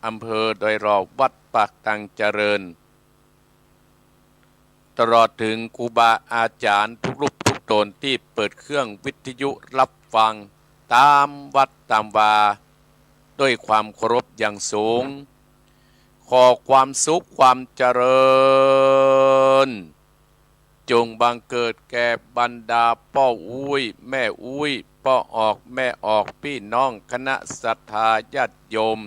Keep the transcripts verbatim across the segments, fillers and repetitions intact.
อำเภอโดยรอบ วัดปากตังเจริญ ตลอดเถิงครูบาอาจ๋ารย์กู้รูปกู้ต๋นตี้เปิดเครื่องวิทยุฮับฟังต๋ามวัดต๋ามวา โดยความเคารพอย่างสูง ขอความสุขความเจริญ จงบังเกิดแก่บรรดาป้ออุ๊ย แม่อุ๊ย ป้อออก แม่ออก ปี้น้องคณะศรัทธาญาติโยม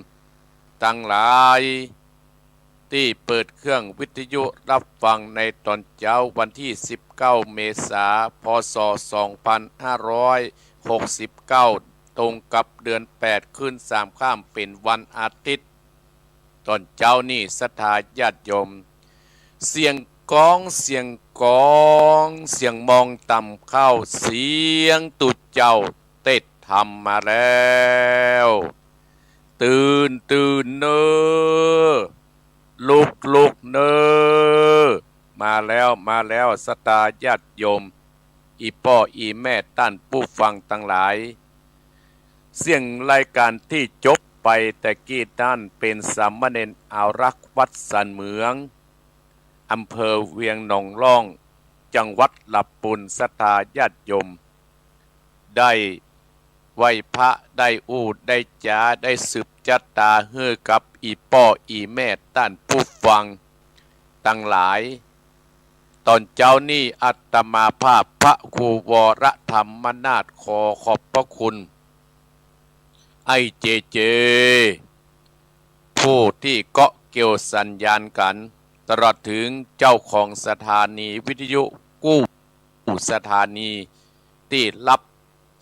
ตังหลาย ตี้เปิดเครื่องวิทยุฮับฟังในต๋อนเจ๊าวันตี้ สิบเก้า เมษา พ.ศ. สองพันห้าร้อยหกสิบเก้า ตรงกับเดือนแปด ขึ้นสามค่ำ เป๋นวันอาทิตย์ ต๋อนเจ๊านี้ศรัทธาญาติโยม เสียงก๊อง เสียงก๊อง เสียงมองต่ำเข้า เสียงตุ๊เจ้าเตสน์ธรรมมาแล้ว ตื่น ตื่นเน่อ ลุก ลุกเน่อ มาแล้ว มาแล้ว ศรัทธาญาติโยม อี่ป้ออี่แม่ต้านผู้ฟังตังหลาย เสียงรายก๋านตี้จบไปแต่กี้นั้นเป๋นสามเณรอารักษ์วัดสันเหมือง อำเภอเวียงหนองล่อง จังหวัดลำปูน ศรัทธาญาติโยม ได้ไหว้พระ ได้อู้ได้จ๋า ได้สืบจะต๋าหื้อกับอี่ป้ออี่แม่ต้านผู้ฟังตังหลาย ต๋อนเจ๊านี้อาตมาภาพพระครูวรธรรมนาถขอขอบพระคุณ ไอ้เจเจ ผู้ตี้เกาะเกี่ยวสัญญาณกั๋น ตลอดเถิงเจ้าของสถานีวิทยุกู้สถานี ตี้ฮับ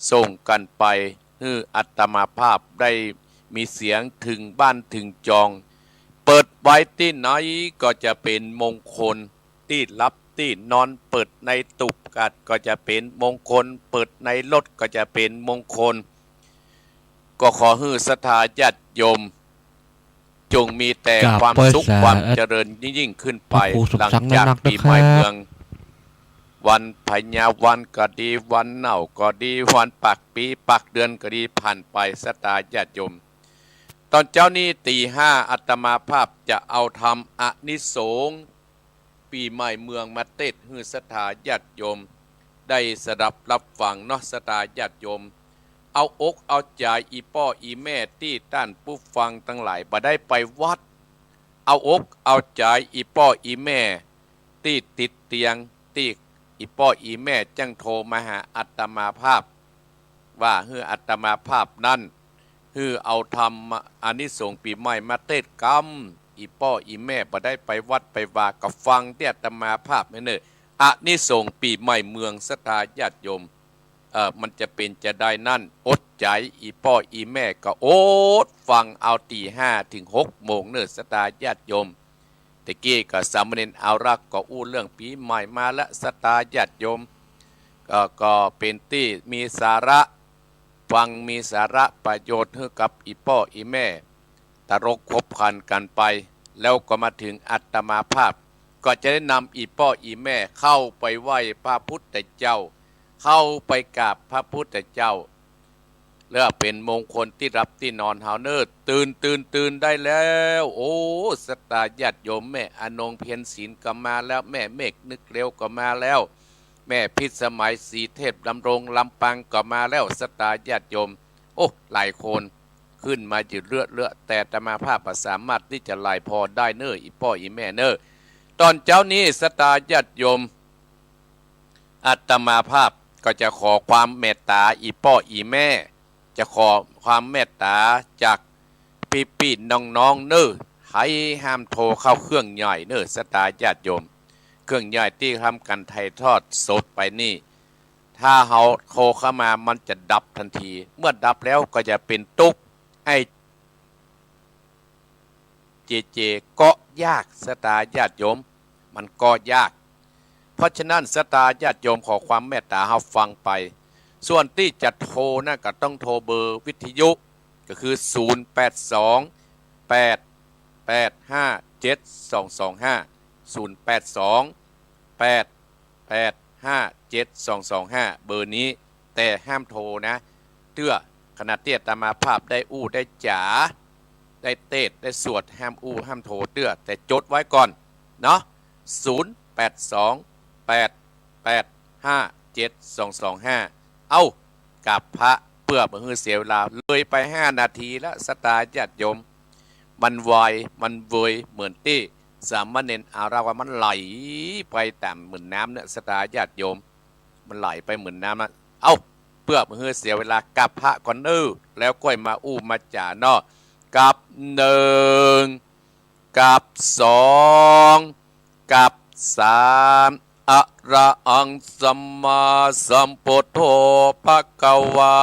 ส่งกั๋นไป หื้ออาตมาภาพได้มีเสียงเถิงบ้านเถิงจอง เปิดไว้ตี้ไหนก็จะเป๋นมงคล ตี้ฮับตี้นอน เปิดในตุ๊บกั๋ดก็จะเป๋นมงคล เปิดในรถก็จะเป๋นมงคล ก็ขอหื้อศรัทธาญาติโยม จงมีแต่ความสุขความเจริญยิ่งๆ ขึ้นไป หลังจากปี๋ใหม่เมือง วันพญาวันก็ดี วันเน่าก็ดี วันปากปี๋ปากเดือนก็ดี ผ่านไป ศรัทธาญาติโยม ต๋อนเจ๊านี้ตี๋ห้า อาตมาภาพจะเอาธรรมอานิสงส์ปี๋ใหม่เมืองมาเตสน์หื้อศรัทธาญาติโยม ได้สดับฮับฟังเนาะ ศรัทธาญาติโยม เอาอกเอาใจ๋อี่ป้ออี่แม่ตี้ต้านผู้ฟังตังหลายบ่ได้ไปวัด เอาอกเอาใจ๋อี่ป้ออี่แม่ตี้ติดเตียง ตี้อี่ป้ออี่แม่จั้งโทรมาหาอาตมาภาพ ว่าหื้ออาตมาภาพนั้น หื้อเอาธรรมอานิสงส์ปี๋ใหม่มาเตสน์กำ อี่ป้ออี่แม่บ่ได้ไปวัดไปวา ก็ฟังตี้อาตมาภาพเน่อ อานิสงส์ปี๋ใหม่เมือง ศรัทธาญาติโยม เอ่อ มันจะเป๋นจาใดนั้น อดใจ๋ อี่ป้ออี่แม่ก็อดฟังเอาตี๋ห้าเถิงหกโมงเน่อ ศรัทธาญาติโยม แต่กี้ก็สามเณรอารักษ์ก็อู้เรื่องปี๋ใหม่มาละ ศรัทธาญาติโยม ก็ ก็เป๋นตี้มีสาระ ฟังมีสาระประโยชน์หื้อกับอี่ป้ออี่แม่ ตลกขบขันกั๋นไป แล้วก็มาเถิงอาตมาภาพ ก็จะได้นำอี่ป้ออี่แม่เข้าไปไหว้พระพุทธเจ้า เข้าไปกราบพระพุทธเจ้า แล้วเป๋นมงคลตี้ฮับตี้นอนเฮาเน่อ ตื่น ตื่น ตื่นได้แล้ว โอ้ ศรัทธาญาติโยม แม่อนงเพ็ญศิลป์ก็มาแล้ว แม่เมฆนึกเร็วก็มาแล้ว แม่พิสมัย ศรีเทพดำรง ลำปางก็มาแล้ว ศรัทธาญาติโยม โอ้ หลายคน ขึ้นมาอยู่เรื่อยๆ แต่อาตมาภาพบ่สามารถตี้จะไล่ผ่อได้เน่อ อี่ป้ออี่แม่เน่อ ต๋อนเจ๊านี้ศรัทธาญาติโยม อาตมาภาพก็จะขอความเมตต๋าอี่ป้ออี่แม่ จะขอความเมตต๋าจากปี้ๆ น้องๆ เน่อ ใผห้ามโทรเข้าเครื่องใหญ่เน่อ ศรัทธาญาติโยม เครื่องใหญ่ตี้ทำก๋านถ่ายทอดสดไปนี่ ถ้าเฮาโทรเข้ามามันจะดับตันที เมื่อดับแล้วก็จะเป๋นตุ๊กข์ ไอ้เจเจ เกาะยาก ศรัทธาญาติโยม มันเกาะยาก เพราะฉะนั้นศรัทธาญาติโยมขอความเมตต๋าเฮาฟังไป ส่วนตี้จะโทรนั้นก็ต้องโทรเบอร์วิทยุ ก็คือ ศูนย์แปดสอง แปดแปดห้า เจ็ดสองสองห้า ศูนย์แปดสอง แปดแปดห้า เจ็ดสองสองห้า เบอร์นี้ แต่ห้ามโทรนะ เตื้อ ขณะตี้อาตมาภาพได้อู้ได้จ๋า ได้เตสน์ได้สวด ห้ามอู้ห้ามโถเตื้อ แต่จดไว้ก่อนเนาะ ศูนย์ แปด สอง แปด แปด ห้า เจ็ด สอง สอง ห้า เอ้า กราบพระเปื้อบ่หื้อเสียเวลา เลยไปห้านาทีแล้ว ศรัทธาญาติโยม มันไว มันเวย เหมือนตี้สามเณรอารักษ์ว่ามันไหลไปต๋ามเหมือนน้ำเนี่ย ศรัทธาญาติโยม มันไหลไปเหมือนน้ำนะ เอ้า เปื้อบ่หื้อเสียเวลา กราบพระก่อนเน้อ แล้วก้อยมาอู้มาจ๋าเนาะ กราบหนึ่ง กราบสอง กราบสาม อะระหังสัมมาสัมพุทโธ ภะคะวา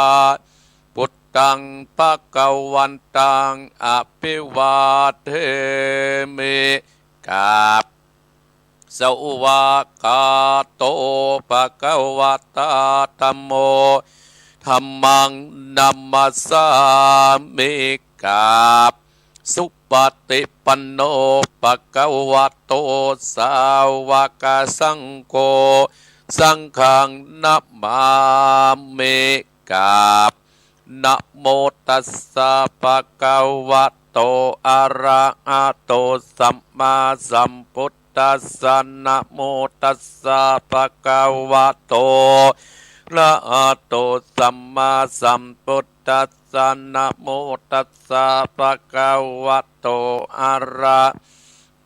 พุทธัง ภะคะวันตัง อะภิวาเทมิ กราบ สวากขาโต ภะคะวะตา ธัมโม ธัมมัง นะมัสสามิ กราบ สุปฏิปันโน ภะคะวะโต สาวกสังโฆ สังฆัง นะมามิ กราบ นะโมตัสสะ ภะคะวะโต อะระหะโต สัมมาสัมพุทธัสสะ นะโมตัสสะ ภะคะวะโต อะระหะโต สัมมาสัมพุทธัสสะ นะโมตัสสะ ภะคะวะโต อะระหะ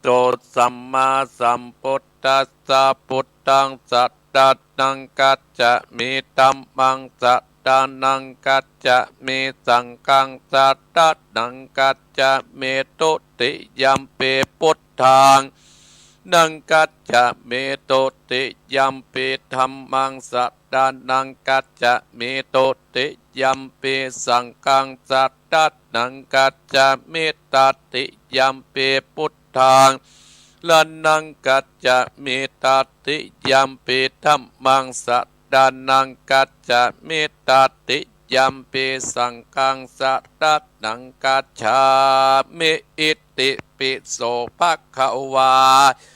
โต สัมมาสัมพุทธัสสะ พุทธัง สะ รณัง คัจฉามิ ธัมมัง สะ รณัง คัจฉามิ สังฆัง สะ รณัง คัจฉามิ ทุติยัมปิ พุทธัง รณัง คัจฉามิ ทุติยัมปิ ธัมมัง สะ รณัง คัจฉามิ ทุติยัมปิ สังฆัง สะ รณัง คัจฉามิ ตติยัมปิ พุทธัง รณัง คัจฉามิ ตติยัมปิ ธัมมัง สะ รณัง คัจฉามิ ตติยัมปิ สังฆัง สะ รณัง คัจฉามิ อิติปิโส ภะคะวา อะ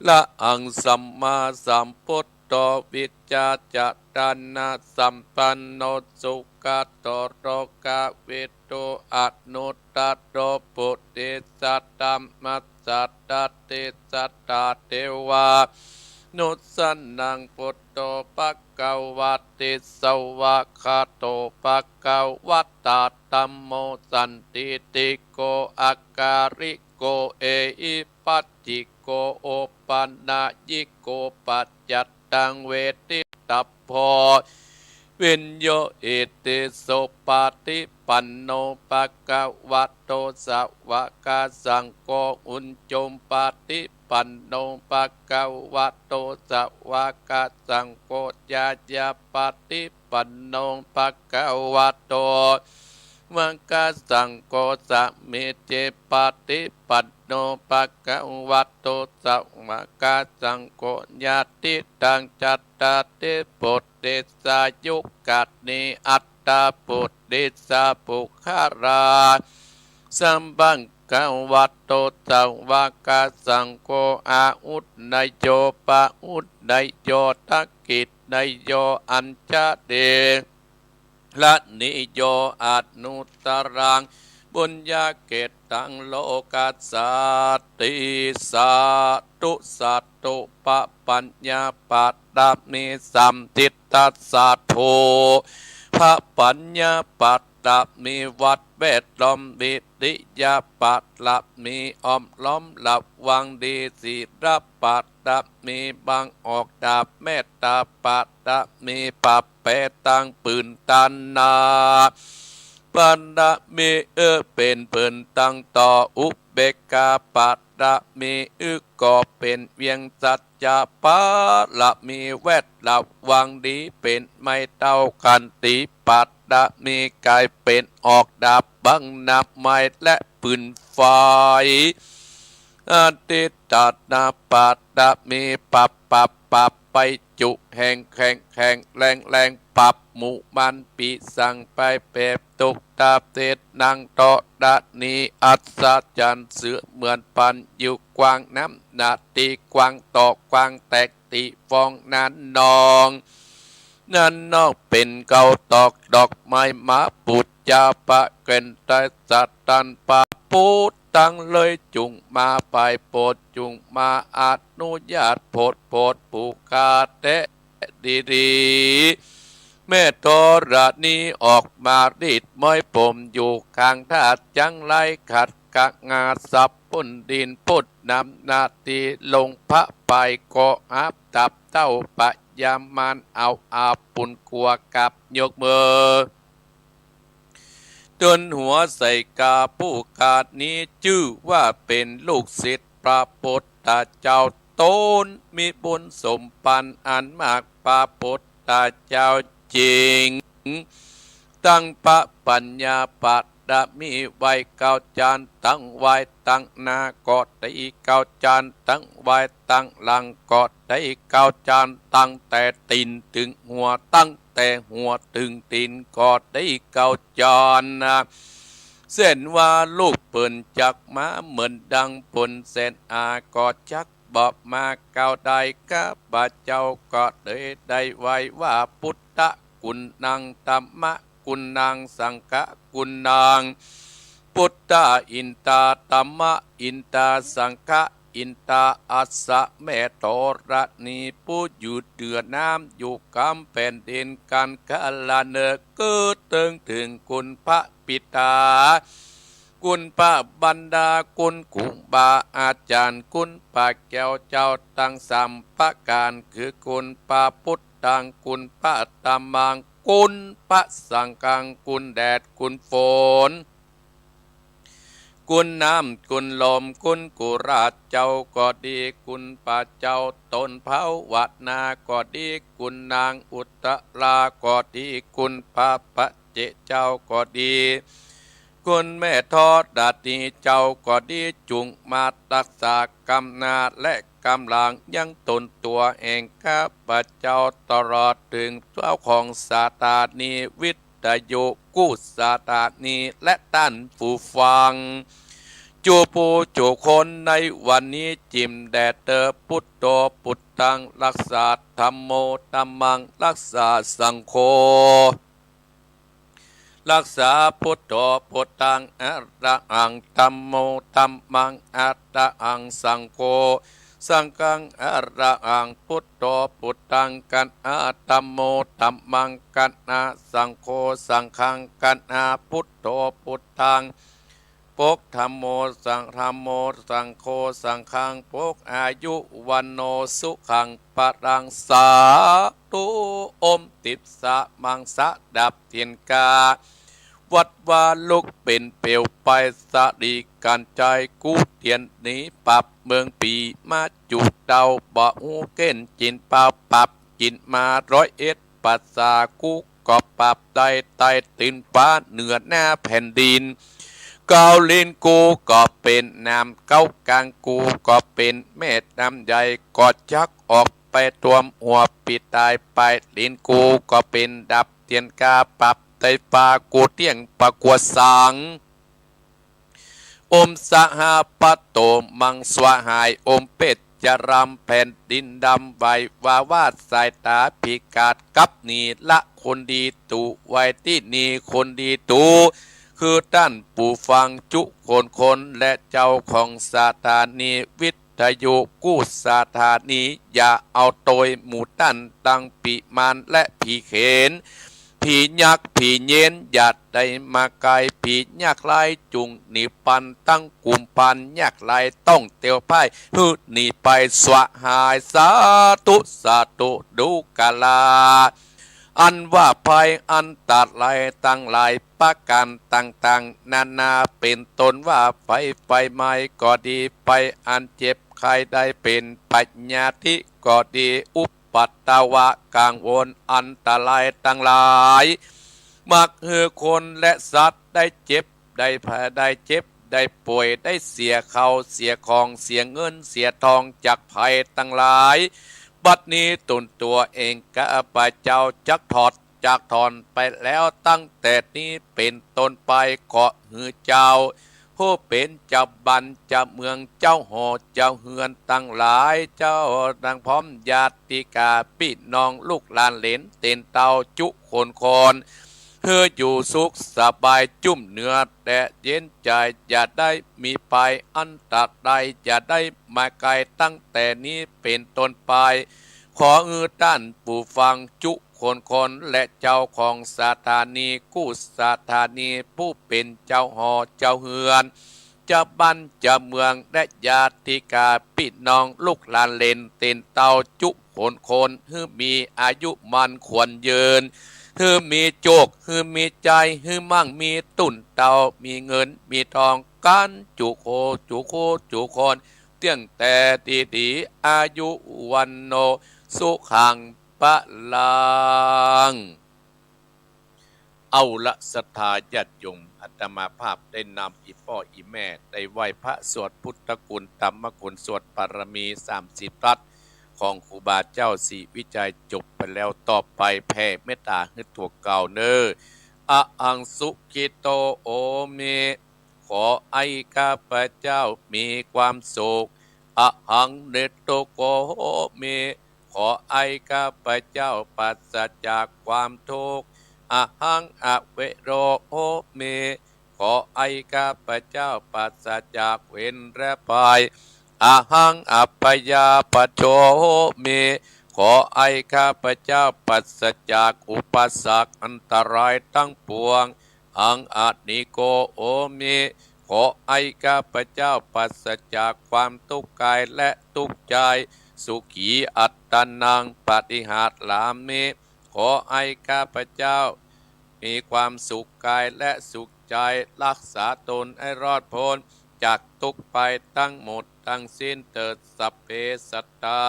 ระหัง สัมมาสัมพุทโธ วิชชาจรณะสัมปันโน สุขะโต โลกะวิทู อนุตตะโร ปุริสะธัมมะสสะ รติสสะ เทวานุสสะนะ พุทโธ ภะคะวะติ สวากขาโต ภะคะวะตา ธัมโม สันทิฏฐิโก อะกาลิโก เอหิปัสสิโก โอปะนายิโก ปัจจัตตัง เวทิตัพโพ วิญญูหิติ สุปะฏิปันโน ภะคะวะโต สวากขาสังโฆ อุจจุปะฏิปันโน ภะคะวะโต สวากขาสังโฆ ญาญาปะฏิปันโน ภะคะวะโต สวากขาสังโฆ สามีจิปะฏิปันโน ภะคะวะโต สวากขาสังโฆ ยะติตัง จัตตาริ ปุริสายุคานิ อัตถะ ปุริสาปุคคลา สัพพัง คะวะโต สวากขาสังโฆ อาหุเนยโย ปะหุเนยโย ทักขิเนยโย อัญชลี รณีโย อนุตตรัง ปุญญาเขตตัง โลกัสสาติ สาธุ สาธุ พระปัญญาปะตะมี สัมทิฏฐะสาธุ พระปัญญาปะตะมี วัดแวดล้อม วิริยะปะตะมี อ้อมล้อมระวังดี ศีลปะตะมี บังออกดาบ เมตตาปะตะมี ปรับแปลงตังปืนตันหา ปะตะมี เออ เป๋นปืนตังต่อ อุเบกขาปะตะมี เออ ก็เป๋นเวียง สัจจะปะตะมี แวดระวังดี เป๋นไม้เท้า ขันติปะตะมี ก๋ายเป๋นออกดาบ บังหน้าไม้และปืนไฟ อธิฏฐานะปะตะมี ปรับ ปรับ ปรับ ไปจุแห่ง แข่ง แข่ง แรง แรง ปรับหมู่มัน ปิสัง ไปเปรต ทุกข์ตาเต นัง ธรณี อัศจรรย์ เสมือนปันอยู่กว้าง น้ำหน้าตี้กว้าง ต่อกว้าง แตกตี้ฟอง นั้นนอง นั้นนอก เป๋นเกล้าตอกดอกไม้ มาปู จาปะเกณฑะสัตตันปะปุตตัง เลยจุ่งมาไปโปรด จุ่งมาอนุญาตโผด โผดปุคคาแต๊ดีๆ แม่ธรณีออกมารีดม้อยผมอยู่ข้างท่าจังไรขัดกะงาสับปุ้นดินพุดนำหน้าตี้ลงพระไปก็อับตับเต้าปะยามานเอาอาบปุ้นกัวกับยกมือ ตึนหัวใส่กาปุคคานี้จื้อว่าเป๋นลูกศิษย์พระปุทธเจ้า ต๋นมีบุญสมปันอันมาก พระปุทธเจ้าจริง ตั้งพระปัญญาปารมีไว้เก้าจาน ตั้งไว้ตังหน้าก็ดีเก้าจาน ตั้งไว้ตังหลังก็ดีเก้าจาน ตั้งแต่ตี๋นเถิงหัว ตั้ง แต่หัวเถิงตี๋นก็ดีเก้าจานนะ เส้นว่าลูกเปิ้นจักมาเหมือนดังปุ้นเส้นอาก็จักบ่มาเก้าได้ ข้าพเจ้าก็เลยได้ไหว้ว่า พุทธะกุณัง ธัมมะกุณัง สังฆะกุณัง พุทธะอินตา ธัมมะอินตา สังฆะ อินตา อัสสะ แม่ธรณีผู้อยู่เหนือน้ำ อยู่กำแผ่นดินกันคละเนิก เกิดเถิงเถิงคุณพระปิตา คุณพระบรรดา คุณครูบาอาจารย์ คุณพระแก้วเจ้าตังสามประก๋าน คือคุณพระพุทธัง คุณพระธัมมัง คุณพระสังฆัง คุณแดด คุณฝน คุณน้ำ คุณลม คุณกุราชเจ้าก็ดี คุณพระเจ้าต้นเผาวัดนาก็ดี คุณนางอุตตราก็ดี คุณพระปัจเจกเจ้าก็ดี คุณแม่ธรณีเจ้าก็ดี จุ่งมาตักษากำหน้าและกำหลังยังต๋นตั๋วแห่งข้าพเจ้า ตลอดเถิงเจ้าของสถานีวิทยุกู้สถานี และต้านผู้ฟัง จุผู้จุคนในวันนี้ จิ่มแด่เต๊อะ พุทโธพุทธัง รักษา ธัมโม ธัมมัง รักษา สังโฆ รักษา พุทโธพุทธัง อะระหัง ธัมโม ธัมมัง อะระหัง สังโฆ สังฆัง อะระหัง พุทโธพุทธัง กัณหะ ธัมโม ธัมมัง กัณหะ สังโฆ สังฆัง กัณหะ พุทโธพุทธัง ปก ธัมโม สัง ธัมโม สังโฆ สังฆัง ปก อายุ วัณโณ สุขัง พลัง สาธุ อมติดสะมังสะดับเตียนกา วัดวาลุกเป๋นเปลวไป สะหลีกัญชัย กู้เตียนหนีปาปเมืองผี มาจุเตาบ่ฮู้เก้นจิ๋นเปล่า ปาปกิ๋นมาร้อยเอ็ด ภาษากู้ก็ปาปได้ ใต้ตี๋นฟ้าเหนือหน้าแผ่นดิน เกาลิ้นกู้ก็เป๋นน้ำ เกากลางกู้ก็เป๋นแม่น้ำใหญ่ ก็จักออกไปท่วมหัวปีตาย ปลายลิ้นกู้ก็เป๋นดับเตียนกา ปาปไตฟ้ากู้เตี้ยงประกัวสัง อมสหปโตมัง สวาหาย อมเพชรรำ แผ่นดินดำไหว วาวาด สายต๋าพิกาด กลับหนีละคนดีตู๋ ไว้ตี้นี่คนดีตู๋ คือต้านผู้ฟังจุคนคน และเจ้าของสถานีวิทยุกู้สถานี อย่าเอาโตยหมู่ต้านตังผีมารและผีเขน ผียักษ์ผีเยน อย่าได้มาใก้ ผียากไร้จุ่งหนีปัน ตังกุมปันยากไร้ต้องเตียวพ่าย หื้อหนีไปสวาหาย สาธุ สาธุ ดูกรา อันว่าภัยอันตรายตังหลายประก๋านต่างๆ นานา เป๋นต้นว่าไฟ ไฟไหม้ก็ดี ภัยอันเจ็บไข้ได้เป๋น พยาธิก็ดี อุปัตตวะกังวลอันตรายตังหลาย มักหื้อคนและสัตว์ได้เจ็บ ได้พะ ได้เจ็บ ได้ป่วย ได้เสียเข้าเสียของ เสียเงินเสียทองจากภัยตังหลาย บัดนี้ต๋นตั๋วเองข้าพเจ้าจักถอดจักถอนไปแล้ว ตั้งแต่นี้เป๋นต้นไป ขอหื้อเจ้า ผู้เป๋นเจ้าบ้านเจ้าเมือง เจ้าหอเจ้าเฮือนตังหลาย เจ้าตังพร้อมญาติกาปี้น้องลูกหลานเหลนเตียนเต้าจุคนคน หื้ออยู่สุขสบายจุ่มเนื้อแต๊เย็นใจ๋ อย่าได้มีภัยอันตราย อย่าได้มาใก้ตั้งแต่นี้เป๋นต้นไป ขอหื้อต้านผู้ฟังจุคนคน และเจ้าของสถานีกู้สถานี ผู้เป๋นเจ้าหอเจ้าเฮือน เจ้าบ้านเจ้าเมือง และญาติกาปี้น้องลูกหลานเหลนเตียนเต้าจุคนคน หื้อมีอายุมั่นขวัญยืน หื้อมีโจค หื้อมีใจ๋ หื้อมั่งมีตุ๊นเต้า มีเงินมีตองกั๋นจุโค จุโค จุคน เตี้ยงแต่ดีๆ อายุ วัณโณ สุขัง พลัง เอาละ ศรัทธาญาติโยม อาตมาภาพได้นำอี่ป้ออี่แม่ ได้ไหว้พระสวดพุทธคุณ ธรรมคุณ สวดบารมีสามสิบทัศน์ ของครูบาเจ้าศรีวิชัยจบไปแล้ว ต่อไปแผ่เมตตาหื้อตั๋วเก่าเน่อ อะหังสุขิโตโหมิ ขอให้ข้าพเจ้ามีความสุข อะหังนิทุกโขโหมิ ขอให้ข้าพเจ้าปราศจากความทุกข์ อะหังอะเวโรโหมิ ขอให้ข้าพเจ้าปราศจากเวรและภัย อะหังอะพยาปโชโหมิ ขอให้ข้าพเจ้าปราศจากอุปสรรคอันตรายทั้งปวง หังอะนิโกโหมิ ขอให้ข้าพเจ้าปราศจากความทุกข์กายและทุกข์ใจ สุขีอัตตานังปฏิหารามิ ขอให้ข้าพเจ้ามีความสุขกายและสุขใจ รักษาตนให้รอดพ้นจากทุกข์ภัยทั้งหมดทั้งสิ้นเถิด สัพเพสัตตา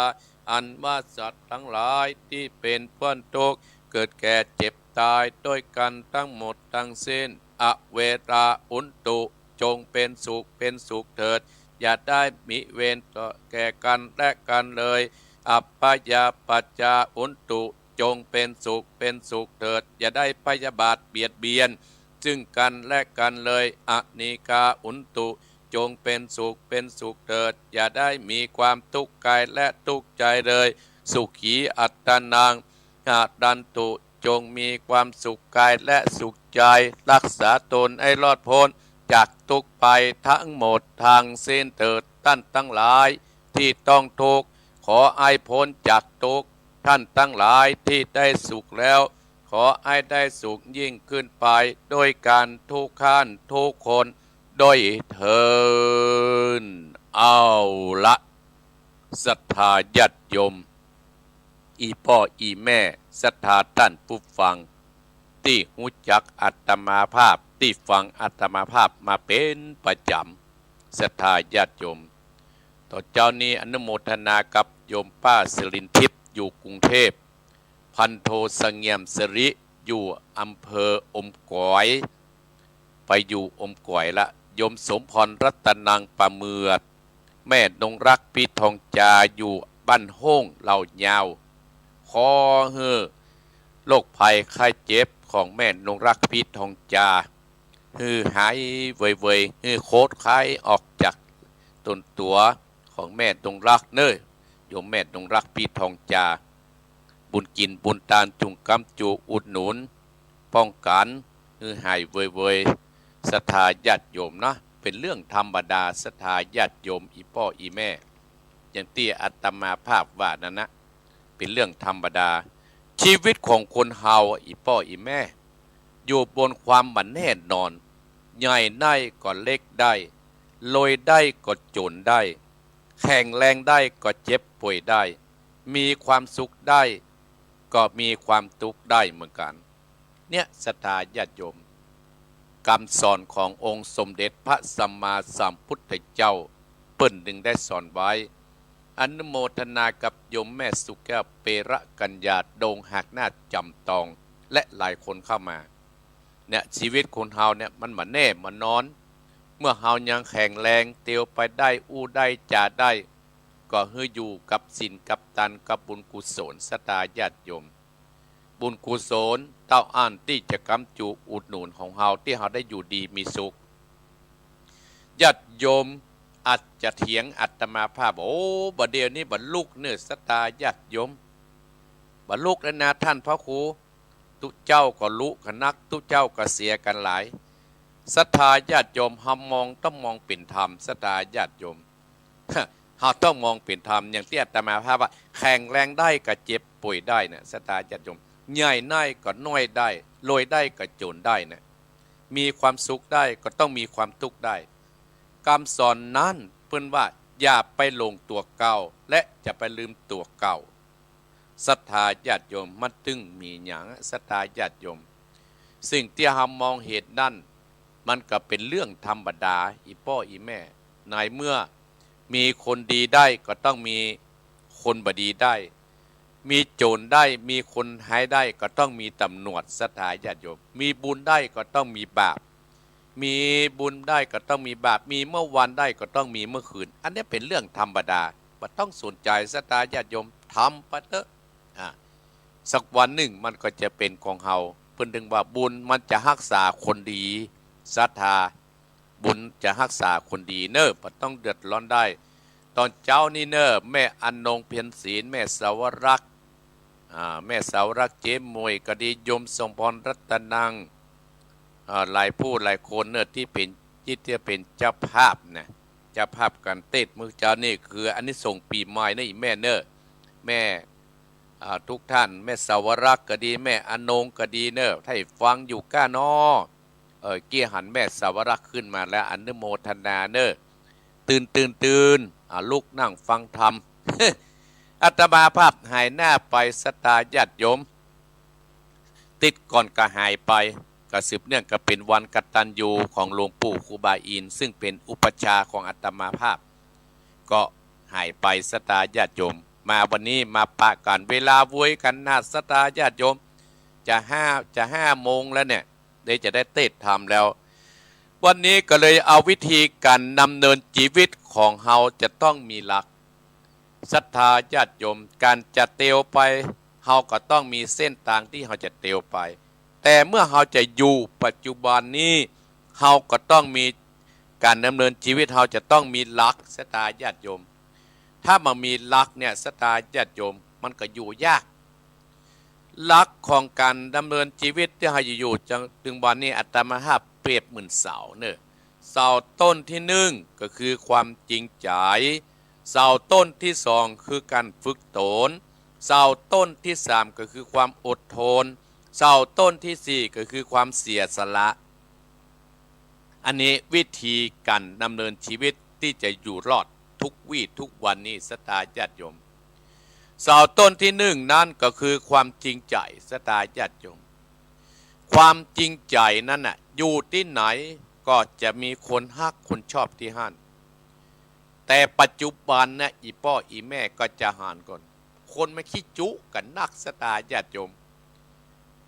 อันว่าสัตว์ทั้งหลายที่เป็นเพื่อนทุกข์ เกิดแก่เจ็บตายด้วยกันทั้งหมดทั้งสิ้น อะเวราหุนตุ จงเป็นสุขเป็นสุขเถิด อย่าได้มีเวรต่อแก่กันและกันเลย อัพพยาปัจจาหุนตุ จงเป็นสุขเป็นสุขเถิด อย่าได้พยาบาทเบียดเบียนซึ่งกันและกันเลย อนีกาหุนตุ จงเป็นสุขเป็นสุขเถิด อย่าได้มีความทุกข์กายและทุกข์ใจเลย สุขีอัตตานัง หะรันตุ จงมีความสุขกายและสุขใจ รักษาตนให้รอดพ้นจากทุกข์ภัยทั้งหมดทั้งสิ้นเถิด ท่านทั้งหลายที่ต้องทุกข์ ขอให้พ้นจากทุกข์ ท่านทั้งหลายที่ได้สุขแล้ว ขอให้ได้สุขยิ่งขึ้นไป ด้วยกันทุกท่านทุกคนด้วยเทอญ เอาละ ศรัทธาญาติโยม อี่ป้ออี่แม่ ศรัทธาท่านผู้ฟัง ตี้ฮู้จักอาตมาภาพ ตี้ฟังอาตมาภาพมาเป๋นประจ๋ำ ศรัทธาญาติโยม ต๋อนเจ๊านี้อนุโมทนากับโยมป้าสิรินทิพย์อยู่กรุงเทพฯ พันโทเสงี่ยมสิริอยู่อำเภออมก๋อย ไปอยู่อมก๋อยละ โยมสมพรรัตนัง ป่าเหมือด แม่นงรัก พีทองจา อยู่บ้านโฮ่ง เหล่ายาว ขอหื้อโรคภัยไข้เจ็บของแม่นงรัก พีทองจา หื้อหายเวยๆ หื้อโคตรไข้ออกจากตนตั๋วของแม่นงรักเน่อ โยมแม่นงรัก พีทองจา บุญกิ๋นบุญตานจุ่งก๊ำจูอุดหนุน ป้องกั๋น หื้อหายเวยๆ ศรัทธาญาติโยมนะ เป๋นเรื่องธรรมดา ศรัทธาญาติโยม อี่ป้ออี่แม่ อย่างตี้อาตมาภาพว่านั้นนะ เป๋นเรื่องธรรมดา ชีวิตของคนเฮา อี่ป้ออี่แม่ อยู่บนความบ่แน่นอน ใหญ่ได้ก็เล็กได้ รวยได้ก็จ๋นได้ แข็งแรงได้ก็เจ็บป่วยได้ มีความสุขได้ก็มีความตุ๊กข์ได้เหมือนกั๋น เนี่ย ศรัทธาญาติโยม กำสอนขององค์สมเด็จพระสัมมาสัมพุทธเจ้า เปิ้นนึ่งได้สอนไว้ อนุโมทนากับโยมแม่สุแก้ว เประกัญญา ดงหากนาฏ จำตอง และหลายคนเข้ามา เนี่ย ชีวิตคนเฮาเนี่ย มันบ่แน่บ่นอน เมื่อเฮายังแข็งแรง เตียวไปได้ อู้ได้ จ๋าได้ ก็หื้ออยู่กับศีลกับตานกับบุญกุศล ศรัทธาญาติโยม บุญกุศลเต้าอั้นตี้จะก๊ำจูอุดหนุนของเฮา ตี้เฮาได้อยู่ดีมีสุข ญาติโยมอาจจะเถียงอาตมาภาพ โอ้ บ่าเดี่ยวนี้บ่ลุกเน่อ ศรัทธาญาติโยม บ่ลุกแล้วนะท่านพระครู ตุ๊เจ้าก็ลุกั๋นนัก ตุ๊เจ้าก็เสียกั๋นหลาย ศรัทธาญาติโยม เฮามองต้องมองเป๋นธรรม ศรัทธาญาติโยม เฮาต้องมองเป๋นธรรม อย่างตี้อาตมาภาพว่า แข็งแรงได้ก็เจ็บป่วยได้นะ ศรัทธาญาติโยม ใหญ่ได้ก็น้อยได้ รวยได้ก็จนได้นะ มีความสุขได้ก็ต้องมีความทุกข์ได้ กำสอนนั้นเปิ้นว่า อย่าไปหลงตั๋วเก่า และอย่าไปลืมตั๋วเก่า ศรัทธาญาติโยม มันตึงมีหยัง ศรัทธาญาติโยม สิ่งตี้เฮามองเห็นนั้น มันก็เป๋นเรื่องธรรมดา อี่ป้ออี่แม่ ในเมื่อมีคนดีได้ก็ต้องมีคนบ่ดีได้ มีโจ๋รได้ มีคนฮ้ายได้ก็ต้องมีต๋ำรวจ ศรัทธาญาติโยม มีบุญได้ก็ต้องมีบาป มีบุญได้ก็ต้องมีบาป มีเมื่อวานได้ก็ต้องมีเมื่อคืน อันนี้เป๋นเรื่องธรรมดา บ่ต้องสนใจ๋ ศรัทธาญาติโยม ทำไปเต๊อะ อ่า สักวันนึ่งมันก็จะเป๋นของเฮา เปิ้นตึงว่าบุญมันจะฮักษาคนดี ศรัทธา บุญจะฮักษาคนดีเน่อ บ่ต้องเดือดร้อนได้ ต๋อนเจ๊านี้เน่อ แม่อนงค์ เพ็ญศรี แม่สาวรักษ์ อ่า แม่สาวรักษ์ เจ๊หมวยก็ดี โยมสมพร รัตนัง อ่า หลายผู้หลายคนเน่อ ตี้เป๋น ตี้จะเป๋นเจ้าภาพนะ เจ้าภาพก๋านเตสน์มื้อเจ๊านี้ คืออานิสงส์ปี๋ใหม่เน่อ อี่แม่เน่อ แม่ อ่า ทุกท่าน แม่สาวรักษ์ก็ดี แม่อนงค์ก็ดีเน่อ ถ้าฟังอยู่ก้าน้อ เออ เมื่อกี้หันแม่สาวรักษ์ขึ้นมาแล้ว อนุโมทนาเน่อ ตื่น ตื่น ตื่น อ่า ลุกนั่งฟังธรรม อาตมาภาพหายหน้าไป ศรัทธาญาติโยม ติดก่อนก็หายไป ก็สืบเนื่องก็เป๋นวันกตัญญูของหลวงปู่ครูบาอินทร์ ซึ่งเป๋นอุปัชฌาย์ของอาตมาภาพ ก็หายไป ศรัทธาญาติโยม มาวันนี้มาปะกั๋น เวลาโวยกั๋นนะ ศรัทธาญาติโยม จะห้า จะห้าโมงแล้วเนี่ย เดี๋ยวจะได้เตสน์ธรรมแล้ว วันนี้ก็เลยเอาวิธีก๋านดำเนินจีวิตของเฮาจะต้องมีหลัก ศรัทธาญาติโยม ก๋านจะเตียวไป เฮาก็ต้องมีเส้นตางตี้เฮาจะเตียวไป แต่เมื่อเฮาจะอยู่ปัจจุบันนี้ เฮาก็ต้องมี ก๋านดำเนินจีวิตเฮาจะต้องมีหลัก ศรัทธาญาติโยม ถ้าบ่มีหลักเนี่ย ศรัทธาญาติโยม มันก็อยู่ยาก หลักของก๋านดำเนินจีวิตตี้เฮาอยู่ จนตึงวันนี้ อาตมาภาพเปรียบเหมือนเสาเน่อ เสาต้นตี้นึ่งก็คือความจริงใจ๋ เสาต้นตี้สองคือก๋านฝึกตน เสาต้นตี้สามก็คือความอดทน เสาต้นตี้สี่ก็คือความเสียสละ อันนี้วิธีก๋านดำเนินจีวิตตี้จะอยู่รอดทุกวี้ทุกวันนี้ ศรัทธาญาติโยม เสาต้นตี้นึ่งนั้นก็คือความจริงใจ๋ ศรัทธาญาติโยม ความจริงใจ๋นั้นน่ะ อยู่ตี้ไหนก็จะมีคนฮักคนชอบตี้หั้น แต่ปัจจุบันเนี่ย อี่ป้ออี่แม่ก็จะหันก่อน คนมันขี้จุ๊กั๋นนัก ศรัทธาญาติโยม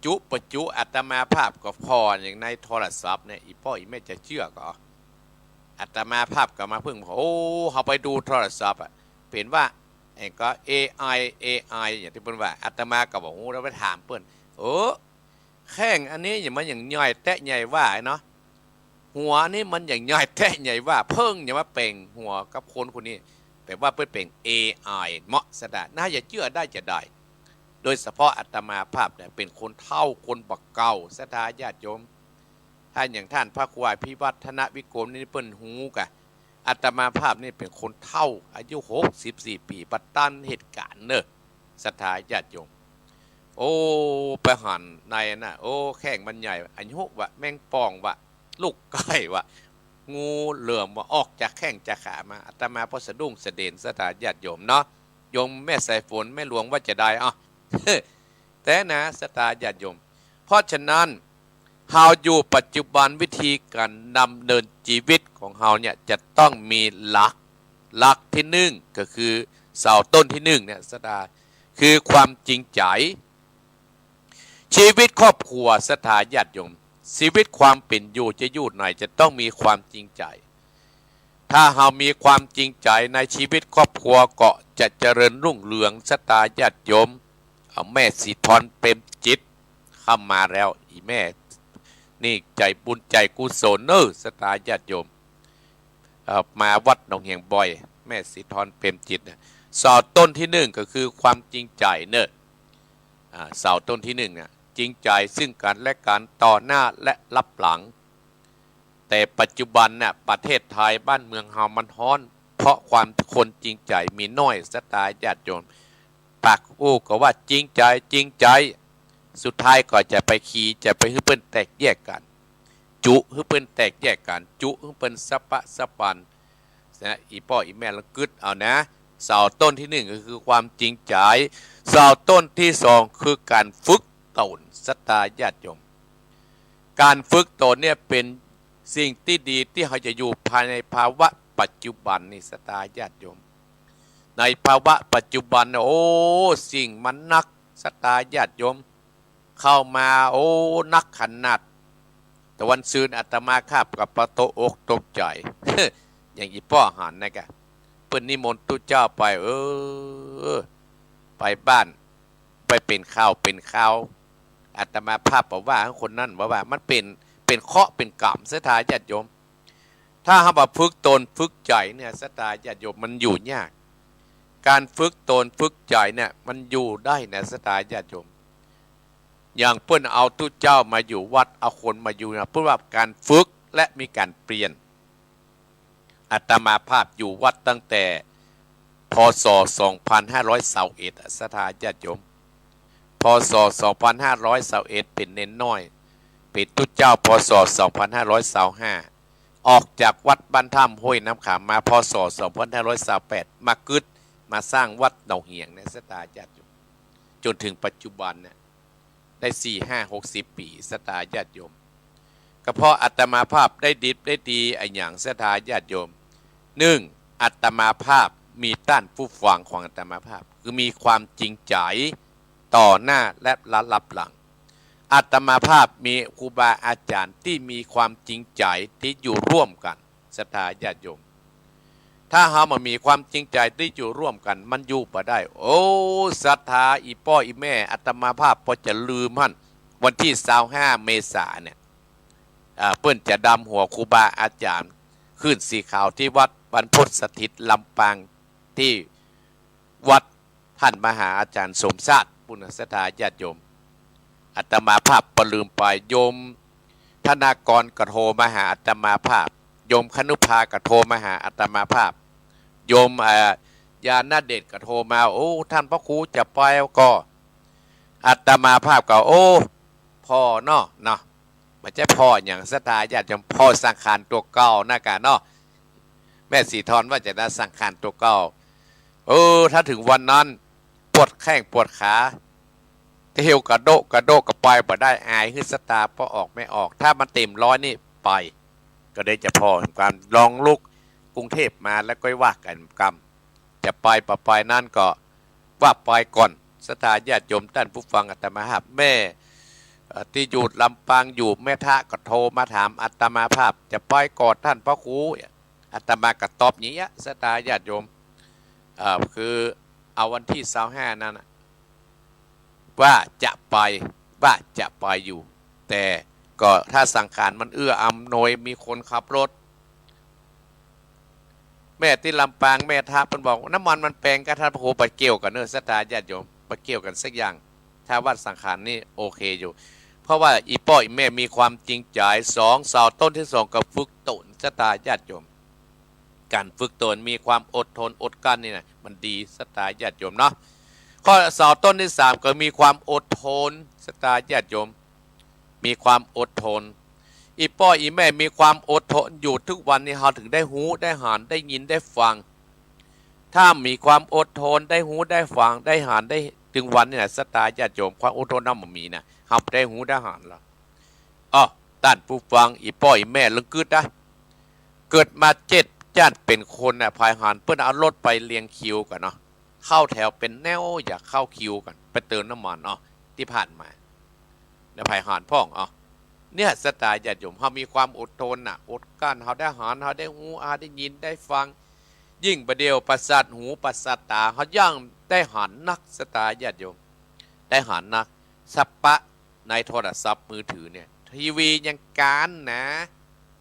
จุ๊บ่จุ๊ อาตมาภาพก็ผ่ออย่างในโทรศัพท์เนี่ย อี่ป้ออี่แม่จะเจื้อก่อ อาตมาภาพก็มาเพิ่ง โอ้ เฮาไปดูโทรศัพท์อะ เป๋นว่า ไอ้ก็ เอไอ เอไอ อย่างตี้เปิ้นว่า อาตมาก็บ่ฮู้แล้วไปถามเปิ้น เออ แข้งอันนี้อย่างมันอย่างใหญ่แต๊ใหญ่ว่าเนาะ หัวนี่มันอย่างใหญ่แต๊ใหญ่ว่า เปิ้นอย่างมาแป๋งหัวกับคนคนนี้ แป๋ว่าเปิ้นเป๋น เอไอ เมาะสะดา น่าจะเจื้อได้จะได้ โดยเฉพาะอาตมาภาพเนี่ย เป๋นคนเฒ่าคนบ่าเก่า ศรัทธาญาติโยม ถ้าอย่างต้านพระครูอภิวัฒนวิกรมนี่เปิ้นฮู้ก่ะ อาตมาภาพนี่เป๋นคนเฒ่า อายุหกสิบสี่ปี๋ บ่ตันเหตุก๋ารณ์เน่อ ศรัทธาญาติโยม โอ้ ไปหันในน่ะ โอ้ แข้งมันใหญ่ อายุวะ แมงป่องวะ ลูกไก่วะ งูเหลือมวะ ออกจากแข้งจากขามา อาตมาก็สะดุ้งสะเดือน ศรัทธาญาติโยมเนาะ โยมแม่สายฝน แม่หลวงว่าจะได้ อ้าว แต๊นะ ศรัทธาญาติโยม เพราะฉะนั้น เฮาอยู่ปัจจุบัน วิธีก๋านดำเนินจีวิตของเฮาเนี่ย จะต้องมีหลัก หลักตี้นึ่งก็คือเสาต้นตี้นึ่งเนี่ย ศรัทธา คือความจริงใจ๋ จีวิตครอบครัว ศรัทธาญาติโยม จีวิตความเป๋นอยู่จะอยู่ไหน จะต้องมีความจริงใจ๋ ถ้าเฮามีความจริงใจ๋ในจีวิตครอบครัว ก็จะเจริญรุ่งเรือง ศรัทธาญาติโยม เอาแม่ศรีธร เปรมจิต เข้ามาแล้ว อี่แม่ นี่ใจ๋บุญใจ๋กุศลเน่อ ศรัทธาญาติโยม เอ่อ มาวัดหนองเหียงบ่อย แม่ศรีธร เปรมจิตเนี่ย เสาต้นตี้นึ่งก็คือความจริงใจ๋เน่อ อ่า เสาต้นตี้นึ่งเนี่ย จริงใจ๋ซึ่งกั๋นและกั๋นต่อหน้าและลับหลัง แต่ปัจจุบันเนี่ยประเทศไทยบ้านเมืองเฮามันฮ้อน เพราะความคนจริงใจ๋มีน้อย ศรัทธาญาติโยม ปากอู้ก็ว่าจริงใจ๋ จริงใจ๋ สุดท้ายก็จะไปขี่ จะไปหื้อเปิ้นแตกแยกกั๋น จุหื้อเปิ้นแตกแยกกั๋น จุหื้อเปิ้นสะปะสะปัน นะ อี่ป้ออี่แม่ลองกึ๊ดเอานะ เสาต้นตี้นึ่งก็คือความจริงใจ๋ เสาต้นตี้สองคือก๋านฝึกตน ศรัทธาญาติโยม ก๋านฝึกตนเนี่ยเป๋นสิ่งตี้ดีตี้เฮาจะอยู่ภายในภาวะปัจจุบันนี่ ศรัทธาญาติโยม ในภาวะปัจจุบันน่ะ โอ้ สิ่งมันหนัก ศรัทธาญาติโยม เข้ามา โอ้ หนักขนาด ตะวันซืนอาตมาภาพก็ปะตกอกตกใจ๋ อย่างอี่ป้อหันนะกะ เปิ้นนิมนต์ตุ๊เจ้าไป เออ ไปบ้าน ไปเป๋นข่าวเป๋นข่าว อาตมาภาพบ่ว่าคนนั้นบ่ว่า มันเป๋น เป๋นเคราะห์เป๋นก๋รรม ศรัทธาญาติโยม ถ้าเฮาบ่ฝึกตนฝึกใจ๋เนี่ย ศรัทธาญาติโยม มันอยู่ยาก ก๋านฝึกตนฝึกใจ๋เนี่ยมันอยู่ได้นะ ศรัทธาญาติโยม อย่างเปิ้นเอาตุ๊เจ้ามาอยู่วัด เอาคนมาอยู่นะ เปิ้นว่าก๋านฝึกและมีก๋านเปลี่ยน อาตมาภาพอยู่วัดตั้งแต่ พ.ศ. สองพันห้าร้อยซาวเอ็ด อะ ศรัทธาญาติโยม พ.ศ. สองพันห้าร้อยซาวเอ็ด เป๋นเณรน้อย เป๋นตุ๊เจ้า พ.ศ. สองพันห้าร้อยซาวห้า ออกจากวัดบ้านถ้ำห้วยน้ำขามมา พ.ศ. สองพันห้าร้อยซาวแปด มากึ๊ด มาสร้างวัดหนองเหียงเนี่ย ศรัทธาญาติโยม จ๋นเถิงปัจจุบันเนี่ย ได้สี่ห้าหกสิบปี๋ ศรัทธาญาติโยม ก็เพราะอาตมาภาพได้ดิบได้ดีอะหยัง ศรัทธาญาติโยม นึ่ง อาตมาภาพมีต้านผู้ฟังของอาตมาภาพ คือมีความจริงใจ๋ต่อหน้าและลับหลัง อาตมาภาพมีครูบาอาจ๋ารย์ตี้มีความจริงใจ๋ตี้อยู่ร่วมกั๋น ศรัทธาญาติโยม ถ้าเฮาบ่มีความจริงใจ๋ตี้อยู่ร่วมกั๋น มันอยู่บ่ได้ โอ้ ศรัทธาอี่ป้ออี่แม่ อาตมาภาพบ่จะลืมหั้น วันตี้ซาวห้าเมษาเนี่ย อ่า เปิ้นจะดำหัวครูบาอาจ๋ารย์ ขึ้นสีขาวตี้วัดบรรพตสถิตลำปาง ตี้วัดต้านมหาอาจ๋ารย์สมชาติ ปุ้นน่ะ ศรัทธาญาติโยม อาตมาภาพบ่ลืมไป โยมธนากรก็โทรมาหาอาตมาภาพ โยมคณุภาก็โทรมาหาอาตมาภาพ โยม เอ่อ ญาณเดชก็โทรมา โอ้ ต้านพระครูจะไปก่อ อาตมาภาพก็ โอ้ ผ่อเนาะ เนาะ บ่ใจ้ผ่อหยัง ศรัทธาญาติโยม ผ่อสังขารตั๋วเก่านะกะเนาะ แม่ศรีทรว่าจะได้สังขารตั๋วเก่า เออ ถ้าเถิงวันนั้น ปวดแข้งปวดขา เตียวกระโดะกระโดะก็ไปบ่ได้ อายหื้อศรัทธาป้อออกแม่ออก ถ้ามันเต๋มร้อยนี่ไป ก็ได้จะผ่อก๋าน ลองลุกกรุงเทพฯมาแล้วก็ว่ากั๋นกำ จะไปบ่ไปนั้นก็ว่าไปก่อน ศรัทธาญาติโยม ต้านผู้ฟังอาตมาภาพ แม่ เอ่อ ตี้อยู่ลำปางอยู่แม่ทะก็โทรมาถามอาตมาภาพ จะไปก่อต้านพระครู อาตมาก็ตอบอย่างเงี้ย ศรัทธาญาติโยม เอ่อ คือเอาวันตี้ซาวห้านั้นน่ะ ว่าจะไป ว่าจะไปอยู่ แต่ก็ถ้าสังขารมันเอื้ออำนวย มีคนขับรถ แม่ตี้ลำปาง แม่ทะ เปิ้นบอก น้ำมันมันแปง ก็ต้านพระครูบ่เกี่ยวกั๋นเน่อ ศรัทธาญาติโยม บ่เกี่ยวกั๋นสักอย่าง ถ้าว่าสังขารนี่โอเคอยู่ เพราะว่าอี่ป้ออี่แม่มีความจริงใจ๋ สอง เสาต้นตี้สองก็ฝึกตน ศรัทธาญาติโยม ก๋านฝึกตน มีความอดทนอดกลั้นนี่นะ มันดี ศรัทธาญาติโยมเนาะ ข้อ เสาต้นตี้สามก็มีความอดทน ศรัทธาญาติโยม มีความอดทน อี่ป้ออี่แม่มีความอดทนอยู่ทุกวันนี้ เฮาเถิงได้ฮู้ได้หัน ได้ยินได้ฟัง ถ้ามีความอดทน ได้ฮู้ได้ฟัง ได้หัน ได้เถิงวันนี้นะ ศรัทธาญาติโยม ความอดทนเฮาบ่มีนะ เฮาบ่ได้ฮู้ได้หันละ อ้อ ต้านผู้ฟัง อี่ป้ออี่แม่ลองกึ๊ดนะ เกิดมาเจ็ดจ้านเป๋นคนน่ะ ใผหันเปิ้นเอารถไปเรียงคิวกั๋นเนาะ เข้าแถวเป๋นแนว อย่าเข้าคิวกั๋น ไปเติมน้ำมันเนาะ ตี้ผ่านมานะ ใผหันพ่อง อ้อ เนี่ย ศรัทธาญาติโยม เฮามีความอดทนน่ะ อดกลั้น เฮาได้หัน เฮาได้ฮู้ เฮาได้ยิน ได้ฟัง ยิ่งบ่าเดี่ยวประสาทหูประสาทต๋า เฮายิ่งได้หันนัก ศรัทธาญาติโยม ได้หันนัก สะปะในโทรศัพท์มือถือเนี่ย ทีวียังก๋านนะ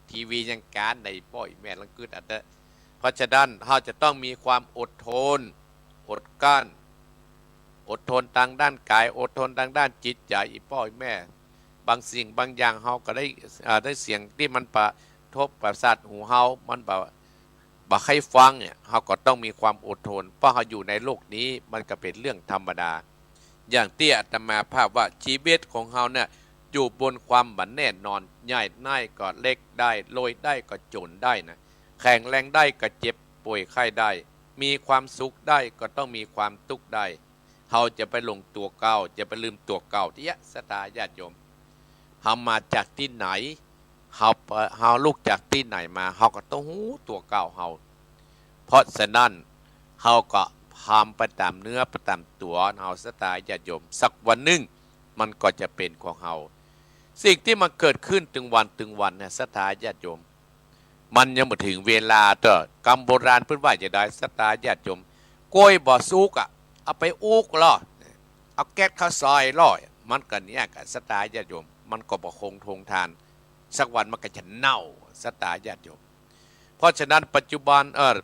ทีวียังก๋าน อี่ป้ออี่แม่ลองกึ๊ดเอาเต๊อะ เพราะฉะนั้นเฮาจะต้องมีความอดทน อดกลั้น อดทนตางด้านก๋าย อดทนตางด้านจิตใจ๋ อี่ป้ออี่แม่ บางสิ่งบางอย่างเฮาก็ได้ เอ่อ ได้เสียงตี้มันกระทบประสาทหูเฮา มันบ่ บ่ใค่ฟังเนี่ย เฮาก็ต้องมีความอดทน เพราะเฮาอยู่ในโลกนี้ มันก็เป๋นเรื่องธรรมดา อย่างตี้อาตมาภาพว่า ชีวิตของเฮาเนี่ย อยู่บนความบ่แน่นอน ใหญ่ได้ก็เล็กได้ รวยได้ก็จ๋นได้นะ แข็งแรงได้ก็เจ็บป่วยไข้ได้ มีความสุขได้ก็ต้องมีความตุ๊กข์ได้ เฮาจะไปหลงตั๋วเก่า จะไปลืมตั๋วเก่าเตี้ย ศรัทธาญาติโยม เฮามาจากตี้ไหน เฮา เฮาลุกจากตี้ไหนมา เฮาก็ต้องฮู้ตั๋วเก่าเฮา เพราะฉะนั้น เฮาก็พยายามไปต๋ามเนื้อไปต๋ามตั๋วเฮา ศรัทธาญาติโยม สักวันนึ่ง มันก็จะเป๋นของเฮา สิ่งตี้มันเกิดขึ้นตึงวันตึงวันเนี่ย ศรัทธาญาติโยม มันยังบ่เถิงเวลาเต๊อะ กำโบราณเปิ้นว่าจะใด ศรัทธาญาติโยม ก้วยบ่สุกอะ เอาไปอุ๊กลอ เอาแก๊สเข้าใส่ลอ มันก็เนี้ย ศรัทธาญาติโยม มันก็บ่คงทนทาน สักวันมันก็จะเน่า ศรัทธาญาติโยม เพราะฉะนั้นปัจจุบัน เอ่อ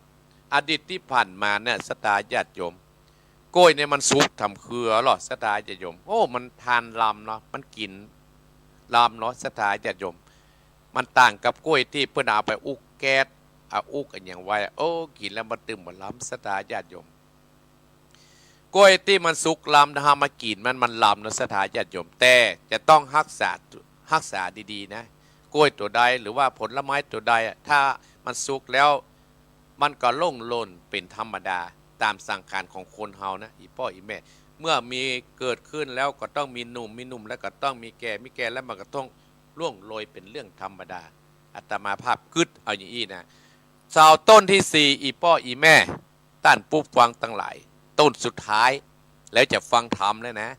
อดีตตี้ผ่านมาเนี่ย ศรัทธาญาติโยม ก้วยเนี่ยมันสุกทำเคือลอ ศรัทธาญาติโยม โอ้ มันทานลำเนาะ มันกิ๋นลำเนาะ ศรัทธาญาติโยม มันต่างกับก้วยตี้เปิ้นเอาไปอุ๊กแก๊ส เอาอุ๊กอะหยังไว้ โอ้ กิ๋นแล้วมันตึงบ่ลำ ศรัทธาญาติโยม ก้วยตี้มันสุกลำ ถ้าเฮามากิ๋นมัน มันลำเนาะ ศรัทธาญาติโยม แต่จะต้องฮักษา ฮักษาดีๆ นะ ก้วยตั๋วใดหรือว่าผลไม้ตั๋วใดอะ ถ้ามันสุกแล้ว มันก็ร่วงหล่นเป๋นธรรมดา ต๋ามสังขารของคนเฮานะ อี่ป้ออี่แม่ เมื่อมีเกิดขึ้นแล้วก็ต้องมีหนุ่ม มีหนุ่มแล้วก็ต้องมีแก่ มีแก่แล้วมันก็ต้องร่วงโรยเป๋นเรื่องธรรมดา อาตมาภาพกึ๊ดเอาอย่างอี้นะ เสาต้นตี้สี่ อี่ป้ออี่แม่ ต้านผู้ฟังตังหลาย ต้นสุดท้าย แล้วจะฟังธรรมแล้วนะ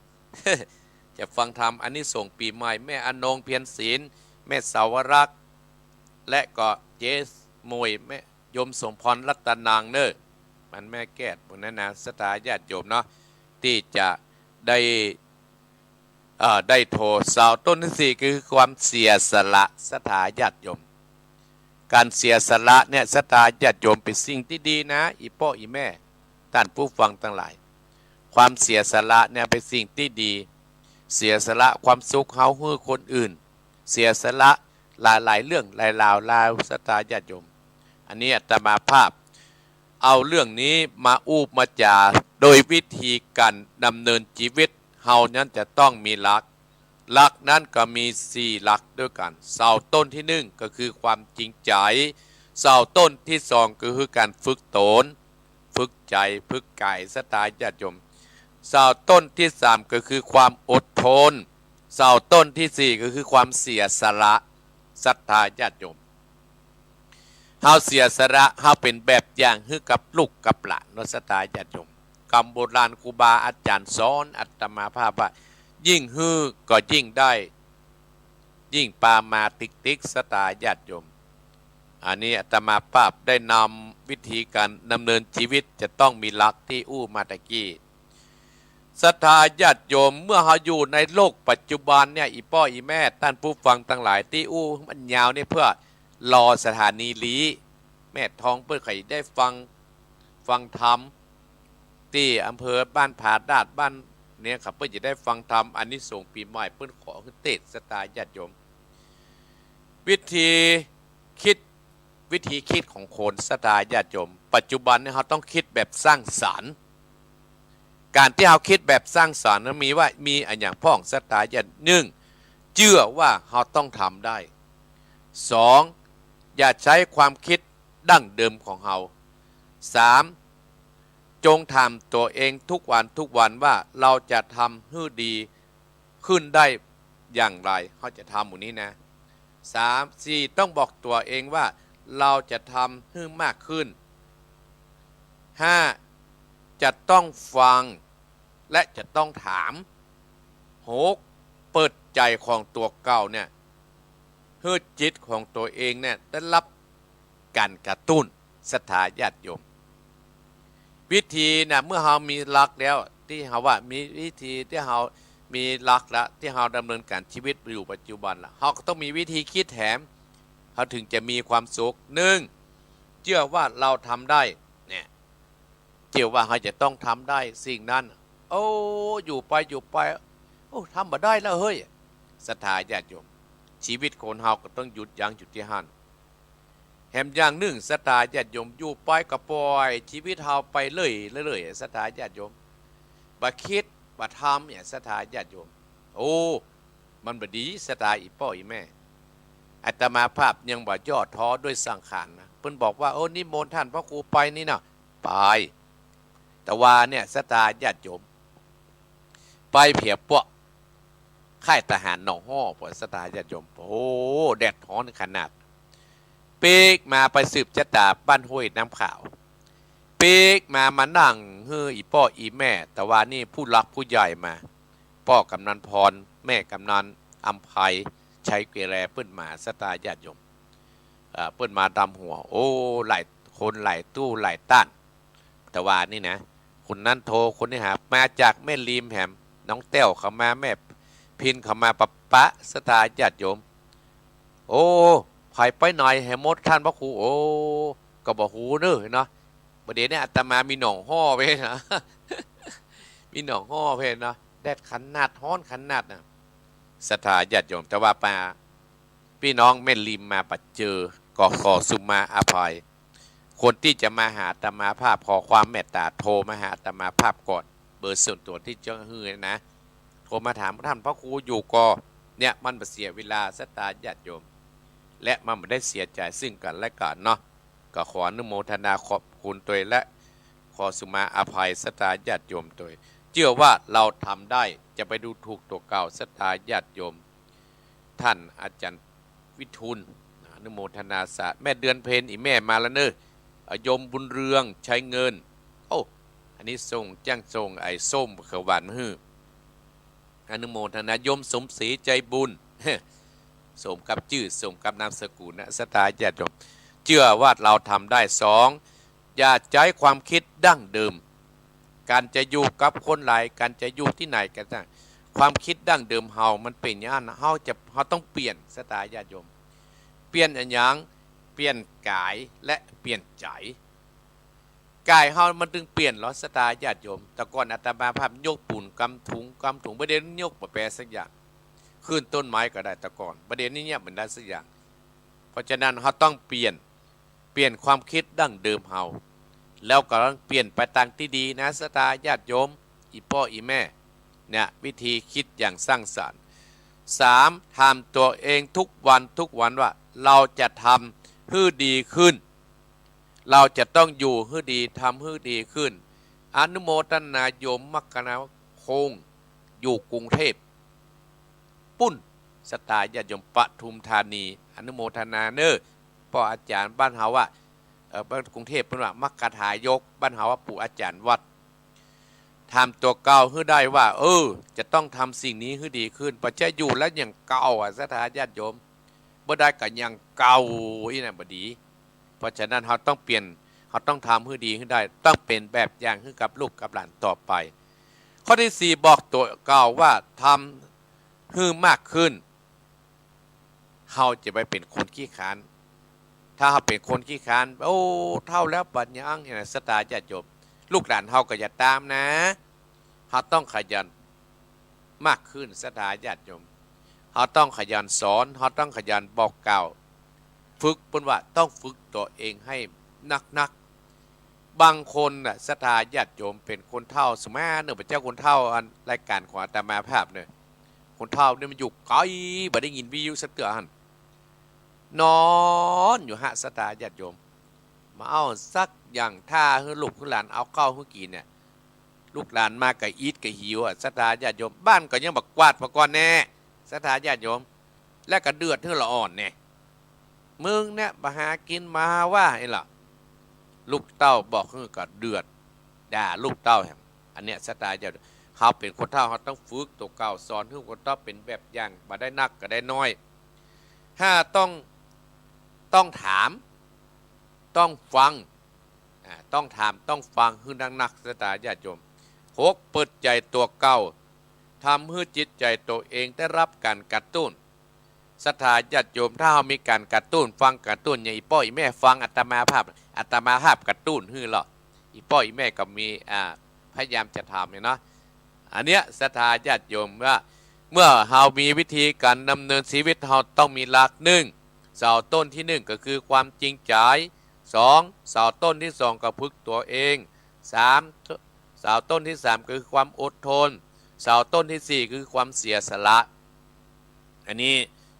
จะฟังธรรม อานิสงส์ปี๋ใหม่ แม่อนง เพียรศิลป์ แม่สาวรักษ์ และก็เจ๊หมวย แม่โยมสมพร รัตนังเน่อ มันแม่แก้ว หมู่นั้นนะ ศรัทธาญาติโยมเนาะ ตี้จะได้ เอ่อ ได้โทร เสาต้นตี้สี่ คือความเสียสละ ศรัทธาญาติโยม ก๋านเสียสละเนี่ย ศรัทธาญาติโยม เป๋นสิ่งตี้ดีนะ อี่ป้ออี่แม่ ต้านผู้ฟังตังหลาย ความเสียสละเนี่ยเป๋นสิ่งตี้ดี เสียสละความสุขเฮาหื้อคนอื่น เสียสละหลายๆ เรื่องหลายราวลาว ศรัทธาญาติโยม อันนี้อาตมาภาพ เอาเรื่องนี้มาอู้มาจ๋า โดยวิธีก๋านดำเนินจีวิต เฮานั้นจะต้องมีหลัก หลักนั้นก็มีสี่หลักด้วยกั๋น เสาต้นตี้นึ่งก็คือความจริงใจ๋ เสาต้นตี้สองก็คือก๋านฝึกต๋น ฝึกใจ๋ ฝึกก๋าย ศรัทธาญาติโยม เสาต้นตี้สามก็คือความอดทน เสาต้นตี้สี่ก็คือความเสียสละ ศรัทธาญาติโยม เฮาเสียสละ เฮาเป๋นแบบอย่างหื้อกับลูกกับหลานเนาะ ศรัทธาญาติโยม กำโบราณครูบาอาจ๋ารย์สอนอาตมาภาพว่า ยิ่งหื้อก็ยิ่งได้ ยิ่งปามาติกๆ ศรัทธาญาติโยม อันนี้อาตมาภาพได้นำวิธีก๋านดำเนินจีวิต จะต้องมีหลักตี้อู้มาตะกี้ ศรัทธาญาติโยม เมื่อเฮาอยู่ในโลกปัจจุบันเนี่ย อี่ป้ออี่แม่ ต้านผู้ฟังตังหลาย ตี้อู้มันยาวนี่เปื้อรอสถานีลี้ แม่ทองเปิ้นใค่ได้ฟัง ฟังธรรม ตี้อำเภอบ้านผาดาด บ้านเนี่ยครับ เปิ้นจะได้ฟังธรรม อานิสงส์ปี๋ใหม่ เปิ้นขอหื้อเตสน์ ศรัทธาญาติโยม วิธีกึ๊ด วิธีกึ๊ดของคน ศรัทธาญาติโยม ปัจจุบันเนี่ยเฮาต้องกึ๊ดแบบสร้างสรรค์ ก๋านตี้เฮากึ๊ดแบบสร้างสรรค์นั้นมีว่า มีอะหยังพ่อง ศรัทธาญาติ นึ่ง เจื้อว่าเฮาต้องทำได้ สอง อย่าใจ๊ความกึ๊ดดั้งเดิมของเฮา สาม จงถามตั๋วเองทุกวันทุกวันว่า เฮาจะทำหื้อดีขึ้นได้อย่างไร เฮาจะทำหมู่นี้นะ สาม สี่ ต้องบอกตั๋วเองว่า เฮาจะทำหื้อมากขึ้น ห้า จะต้องฟัง และจะต้องถาม หก เปิดใจ๋ของตั๋วเก่าเนี่ย หื้อจิตของตั๋วเองเนี่ยได้ฮับก๋านกระตุ้น ศรัทธาญาติโยม วิธีน่ะ เมื่อเฮามีหลักแล้ว ตี้เฮาว่ามีวิธี ตี้เฮามีหลักแล้ว ตี้เฮาดำเนินก๋านจีวิตอยู่ปัจจุบันแล้ว เฮาก็ต้องมีวิธีกึ๊ดแถม เฮาเถิงจะมีความสุข นึ่ง เจื้อว่าเฮาทำได้ เนี่ย เจื้อว่าเฮาจะต้องทำได้สิ่งนั้น โอ้ อยู่ไปอยู่ไป โอ้ ทำบ่ได้แล้วเฮ้ย ศรัทธาญาติโยม ชีวิตคนเฮาก็ต้องหยุดยั้งอยู่ตี้หั้น แถมอย่างนึ่งศรัทธาญาติโยม อยู่ไปก็ปล่อยชีวิตเฮาไปเรื่อยๆ ศรัทธาญาติโยม บ่กึ๊ดบ่ทำเนี่ย ศรัทธาญาติโยม โอ้ มันบ่ดี ศรัทธาอี่ป้ออี่แม่ อาตมาภาพยังบ่ย่อท้อด้วยสังขารนะ เปิ้นบอกว่า โอ้ นิมนต์ท่านพระครูไปนี่นะ ไป แต่ว่าเนี่ย ศรัทธาญาติโยม ไปเผียปวก ค่ายทหารหนองฮ้อ ปะ ศรัทธาญาติโยม โอ้ แดดฮ้อนขนาด ปีกมาไปสืบจะต๋าบ้านห้วยน้ำขาว ปีกมามานั่งหื้ออี่ป้ออี่แม่ แต่ว่านี่ผู้หลักผู้ใหญ่มา ป้อกำนันพร แม่กำนันอำไพ ชัยเกแล เปิ้นมา ศรัทธาญาติโยม เอ่อ เปิ้นมาต๋ามหัว โอ้ หลายคนหลายตู้หลายต้าน แต่ว่านี่นะ คนนั้นโท คนนี้หา มาจากแม่ริมแหม น้องแต้วเขามา แม่พินเขามา ปะปะ ศรัทธาญาติโยม โอ้ ใผไปไหนแหมหมดท่านพระครู โอ้ ก็บ่ฮู้เน้อเนาะ บ่าเดี่ยวนี้อาตมามีหนองฮ้อไปนะ มีหนองฮ้อไปเนาะ แดดขนาด ฮ้อนขนาดนะ ศรัทธาญาติโยม แต่ว่าปา ปี้น้องแม่ริมมาปะเจอ ก็ขอสุมาอภัย คนตี้จะมาหาอาตมาภาพ ขอความเมตต๋าโทรมาหาอาตมาภาพก่อน เบอร์ส่วนตั๋วตี้จะหื้อนะ โทรมาถามท่านพระครูอยู่ก่อ เนี่ยมันบ่เสียเวลา ศรัทธาญาติโยม และมันบ่ได้เสียใจ๋ซึ่งกั๋นและกั๋นเนาะ ก็ขออนุโมทนาขอบคุณตวย และขอสุมาอภัย ศรัทธาญาติโยมตวย เจื้อว่าเฮาทำได้ จะไปดูถูกตั๋วเก่า ศรัทธาญาติโยม ท่านอาจารย์วิทูล อนุโมทนาสาธุ แม่เดือนเพ็ญ อี่แม่มาแล้วเน้อ อ่ะ โยมบุญเรือง ชัยเงิน โอ้ อันนี้ส่ง แจ้งส่ง ไอ้ส้มเขียวหวานมาหื้อ อนุโมทนา โยมสมศรี ใจบุญ สมกับจื้อ สมกับนามสกุลนะ ศรัทธาญาติโยม เจื้อว่าเฮาทำได้ สอง อย่าใจ๊ความกึ๊ดดั้งเดิม ก๋านจะอยู่กับคนหลาย ก๋านจะอยู่ตี้ไหนก็ต๋าม ความกึ๊ดดั้งเดิมเฮามันเป๋นอย่างนั้น เฮาจะ เฮาต้องเปลี่ยน ศรัทธาญาติโยม เปลี่ยนอะหยัง เปลี่ยนก๋ายและเปลี่ยนใจ๋ ก๋ายเฮามันตึงเปลี่ยนลอ ศรัทธาญาติโยม แต่ก่อนอาตมาภาพยกปูนกำถุง กำถุง บ่าเดี่ยวนี้ยกบ่แปสักอย่าง ขึ้นต้นไม้ก็ได้แต่ก่อน บ่าเดี่ยวนี้เนี่ยบ่ได้สักอย่าง เพราะฉะนั้นเฮาต้องเปลี่ยน เปลี่ยนความกึ๊ดดั้งเดิมเฮา แล้วก็ต้องเปลี่ยนไปตางตี้ดีนะ ศรัทธาญาติโยม อี่ป้ออี่แม่ เนี่ย วิธีกึ๊ดอย่างสร้างสรรค์ สาม ถามตั๋วเองทุกวันทุกวันว่า เฮาจะทำหื้อดีขึ้น เฮาจะต้องอยู่หื้อดี ทำหื้อดีขึ้น อนุโมทนาโยมมัคคณาคง อยู่กรุงเทพฯ ปุ้น ศรัทธาญาติโยม ปทุมธานี อนุโมทนาเน้อ ป้ออาจ๋ารย์บ้านเฮาอะ เอ่อ บ้านกรุงเทพฯเปิ้นว่ามัคคทายก บ้านเฮาว่าปู่อาจ๋ารย์วัด ถามตั๋วเก่าหื้อได้ว่า เออ จะต้องทำสิ่งนี้หื้อดีขึ้น บ่ใจ้อยู่แล้วอย่างเก่าอะ ศรัทธาญาติโยม บ่ได้ก็อย่างเก่าอี้นะ บ่ดี เพราะฉะนั้นเฮาต้องเปลี่ยน เฮาต้องทำหื้อดีหื้อได้ ต้องเป๋นแบบอย่างหื้อกับลูกกับหลานต่อไป ข้อตี้สี่ บอกตั๋วเก่าว่าทำหื้อมากขึ้น เฮาจะไปเป๋นคนขี้คร้าน ถ้าเฮาเป๋นคนขี้คร้าน โอ้ เฒ่าแล้วบ่ยัง เนี่ยนะ ศรัทธาญาติโยม ลูกหลานเฮาก็อย่าต๋ามนะ เฮาต้องขยันมากขึ้น ศรัทธาญาติโยม เฮาต้องขยันสอน เฮาต้องขยันบอกกล่าว ฝึก เปิ้นว่าต้องฝึกตั๋วเองให้นักๆ บางคนน่ะ ศรัทธาญาติโยม เป๋นคนเฒ่า สมมาเนอะ เป๋นเจ้าคนเฒ่า อันรายก๋านของอาตมาภาพเนอะ คนเฒ่าเนี่ยมันอยู่ไก๋ บ่ได้ยินวิทยุสักเตื้อหั้น นอนอยู่ฮะ ศรัทธาญาติโยม บ่เอาสักอย่าง ถ้าหื้อลูกหื้อหลานเอาข้าวหื้อกิ๋นเนี่ย ลูกหลานมาก็อิดก็หิวอะ ศรัทธาญาติโยม บ้านก็ยังบ่กวาดปะก่อนแน่ ศรัทธาญาติโยม และก็เดือดหื้อละอ่อนแน่ มึงเนี่ยบ่หากิ๋นมาว่าไอ้ล่ะ ลูกเต้าบอกหื้อก็เดือด ด่าลูกเต้าแหม อันเนี้ย ศรัทธาญาติโยม เฮาเป๋นคนเฒ่า เฮาต้องฝึกตั๋วเก่า สอนหื้อคนต่อเป๋นแบบอย่าง บ่ได้นักก็ได้น้อย ห้า ต้อง ต้องถาม ต้องฟัง อ่า ต้องถาม ต้องฟังหื้อนักๆ ศรัทธาญาติโยม หก เปิดใจ๋ตั๋วเก่า ทำหื้อจิตใจ๋ตั๋วเองได้รับก๋านกระตุ้น ศรัทธาญาติโยม ถ้าเฮามีก๋านกระตุ้น ฟังกระตุ้น อย่างอี่ป้ออี่แม่ฟังอาตมาภาพ อาตมาภาพกระตุ้นหื้อลอ อี่ป้ออี่แม่ก็มี อ่า พยายามจะทำเนี่ยเนาะ อันเนี้ยศรัทธาญาติโยมว่า เมื่อเฮามีวิธีก๋านดำเนินชีวิต เฮาต้องมีหลัก นึ่ง เสาต้นตี้นึ่งก็คือความจริงใจ๋ สอง เสาต้นตี้สองก็ฝึกตั๋วเอง สาม เสาต้นตี้สามก็คือความอดทน เสาต้นตี้สี่คือความเสียสละ อันนี้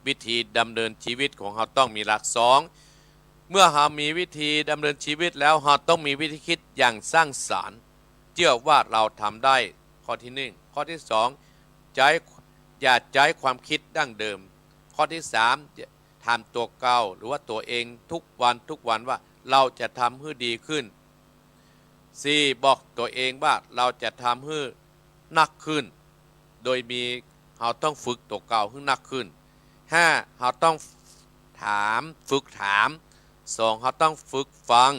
วิธีดำเนินชีวิตของเฮาต้องมีหลัก สอง เมื่อเฮามีวิธีดำเนินชีวิตแล้ว เฮาต้องมีวิธีคิดอย่างสร้างสรรค์ เจื้อว่าเฮาทำได้ ข้อตี้นึ่ง ข้อตี้สอง ใจ๊ อย่าใจ๊ความคิดดั้งเดิม ข้อตี้สาม ถามตั๋วเก่าหรือว่าตั๋วเองทุกวันทุกวันว่า เฮาจะทำหื้อดีขึ้น สี่ บอกตั๋วเองว่า เฮาจะทำหื้อหนักขึ้น โดยมี เฮาต้องฝึกตั๋วเก่าหื้อหนักขึ้น ห้า เฮาต้องถาม ฝึกถาม สอง เฮาต้องฝึกฟัง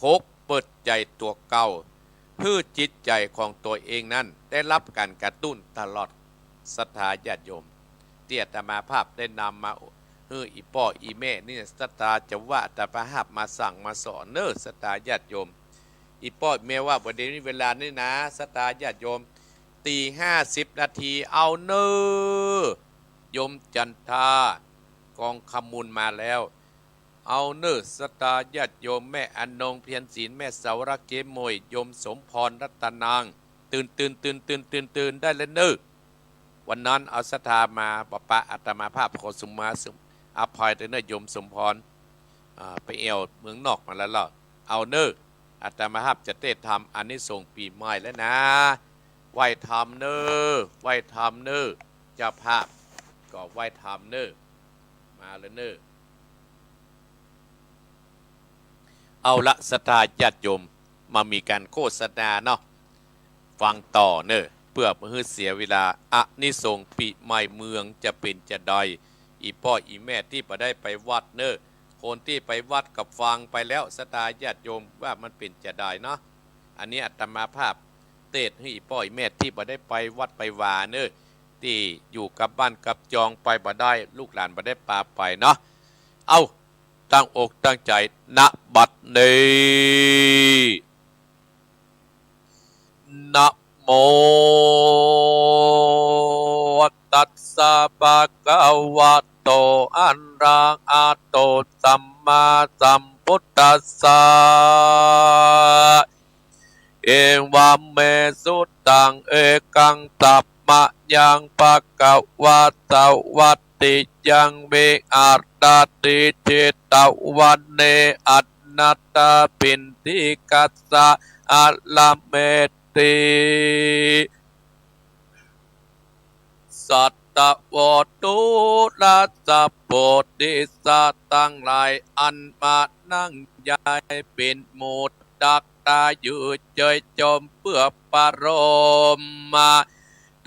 หก เปิดใจ๋ตั๋วเก่า หื้อจิตใจ๋ของตั๋วเองนั้นได้ฮับก๋านกระตุ้นตลอด ศรัทธาญาติโยม ตี้อาตมาภาพได้นำมาหื้ออี่ป้ออี่แม่นี่ ศรัทธาจะว่าอาตมาภาพมาสั่งมาสอนเน่อ ศรัทธาญาติโยม อี่ป้ออี่แม่ว่าบ่าเดี่ยวนี้เวลานี้นะ ศรัทธาญาติโยม ตี๋ห้าสิบนาที เอาเน่อ โยมจันทากองคำมูลมาแล้ว เอาเน่อ ศรัทธาญาติโยม แม่อนง เพียรศิลป์ แม่สาวระเกมวย โยมสมพร รัตนัง ตื่น ตื่น ตื่น ตื่น ตื่น ตื่นได้แล้วเน่อ วันนั้นเอาศรัทธามา บ่ปะอาตมาภาพ ขอสุมาสุอภัยเน่อ โยมสมพร อ่า ไปแอ่วเมืองนอกมาแล้วเล่า เอาเน่อ อาตมาภาพจะได้ทำอานิสงส์ปี๋ใหม่แล้วนะ ไหว้ธรรมเน่อ ไหว้ธรรมเน่อ เจ้าภาพก็ไหว้ธรรมเน่อ มาแล้วเน่อ เอาละ ศรัทธาญาติโยม มามีก๋านโฆษณาเนาะ ฟังต่อเน่อ เปื้อบ่หื้อเสียเวลา อานิสงส์ปี๋ใหม่เมืองจะเป๋นจาใด อี่ป้ออี่แม่ตี้บ่ได้ไปวัดเน่อ คนตี้ไปวัดก็ฟังไปแล้ว ศรัทธาญาติโยมว่ามันเป๋นจาใดเนาะ อันนี้อาตมาภาพเตศน์หื้ออี่ป้ออี่แม่ตี้บ่ได้ไปวัดไปวาเน่อ ตี้อยู่กับบ้านกับจองไปบ่ได้ ลูกหลานบ่ได้ปาไปเนาะ เอ้า ตั้งอกตั้งใจ๋ ณ บัดนี้ นะโม ตัสสะ ภะคะวะโต อะระหะโต สัมมาสัมพุทธัสสะ เอวะเม สุตัง เอกัง สัมมะยัง ภะคะวา สะวัตติยัง วิหะระติ เชตะวะเน อะนะถะ ปิณฑิกัสสะ อะระเมติ สัตถะโว ดูราสะ โพธิสัตว์ตังหลาย อันมานั่งยายเป๋นหมู่ ตักตาอยู่เจยจมเปื้อปรารภมา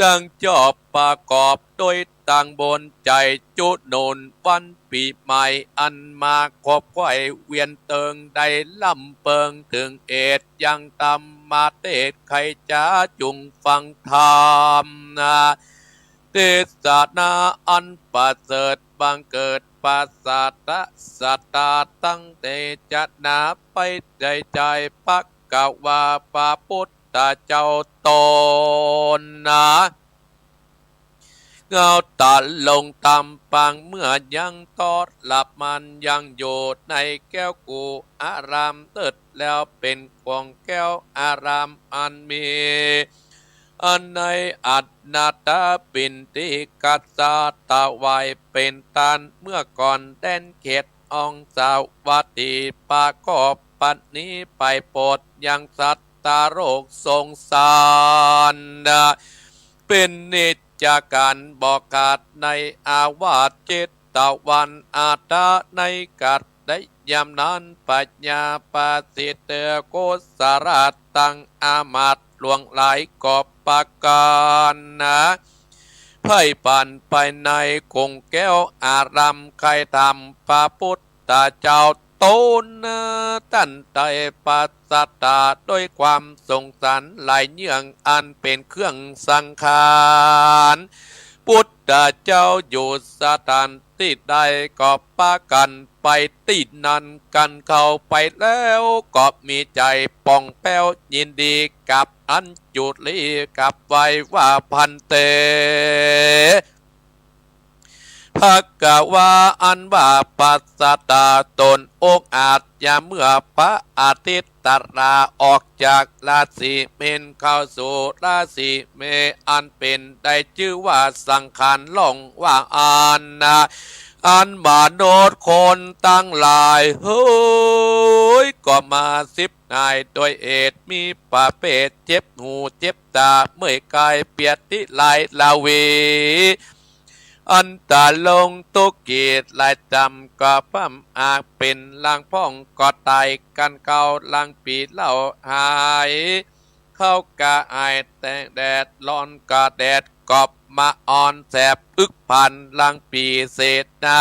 ตังจอบประกอบตวยตังบุญใจ๋จุหนุนวันปี๋ใหม่ อันมาคบไขว่เวียนเติง ได้ร่ำเปิงเถิงเหตุยังธรรมเตศน์ ใค่จ๋าจุ่งฟังธรรมนา เตสนาอันประเสริฐ บังเกิดประสาทศรัทธาตังเตจนา ไปใจ๋ใจ๋ ภะคะวา พระพุทธเจ้าต๋นนา เงาตะลงธรรมปางเมื่อยังทรมานยังอยู่ในแก้วกูอารามเลิศแล้ว เป๋นของแก้วอารามอันมี อันในอันนาถปิณฑิกัสสะถวายเป๋นตานเมื่อก่อน แดนเขตองค์สาวัตถี ประกอบปันนี้ไปโปรดยังสัตว์โลกสงสาร เป๋นนิจการบ่ขาดในอาวาสเชตวัน อาถรรพ์ในกัตติยามนั้น พญาประสิทธิ์เตอร์โกศลาตังอามาตย์หลวงหลายกอบประก๋านนา ไพร่พลันภายในกรุงแก้วอาราม ใค่ธรรมพระพุทธเจ้าต๋นนา ตันไตรประศรัทธาด้วยความสงสารหลายเยื่อง อันเป๋นเครื่องสังขาร ปุทธเจ้าอยู่สถานตี้ใดก็ปากั๋นไปตี้นั้น กั๋นเข้าไปแล้วก็มีใจ๋ป่องแป้วยินดีกับอันจุลีกับไหว้ว่า ภันเต ภะคะวา อันว่าปราศจากต๋นองอาจ ยามเมื่อพระอาทิตย์ตะลาออกจากราศีเมนเข้าสู่ราศีเมษ อันเป๋นได้จื้อว่าสังขารล่องว่าอั้นนา อันมนุษย์คนตังหลายเฮยก็มาสิบหน่าย โดยเหตุมีประเภทเจ็บหูเจ็บต๋า เมื่อยกายเปียดตี้หลายละเว อันต๋าลงตุ๊กข์เกลียดหลายจ๋ำ ก็พร่ำอากเป๋นลางพ่องก็ต๋ายกั๋นเข้า ลางปี๋เล่าหาย เข้ากะอายแตงแดด ฮ้อนกะแดดก็มาอ่อนแสบอึกพัน ลางปี๋เสนา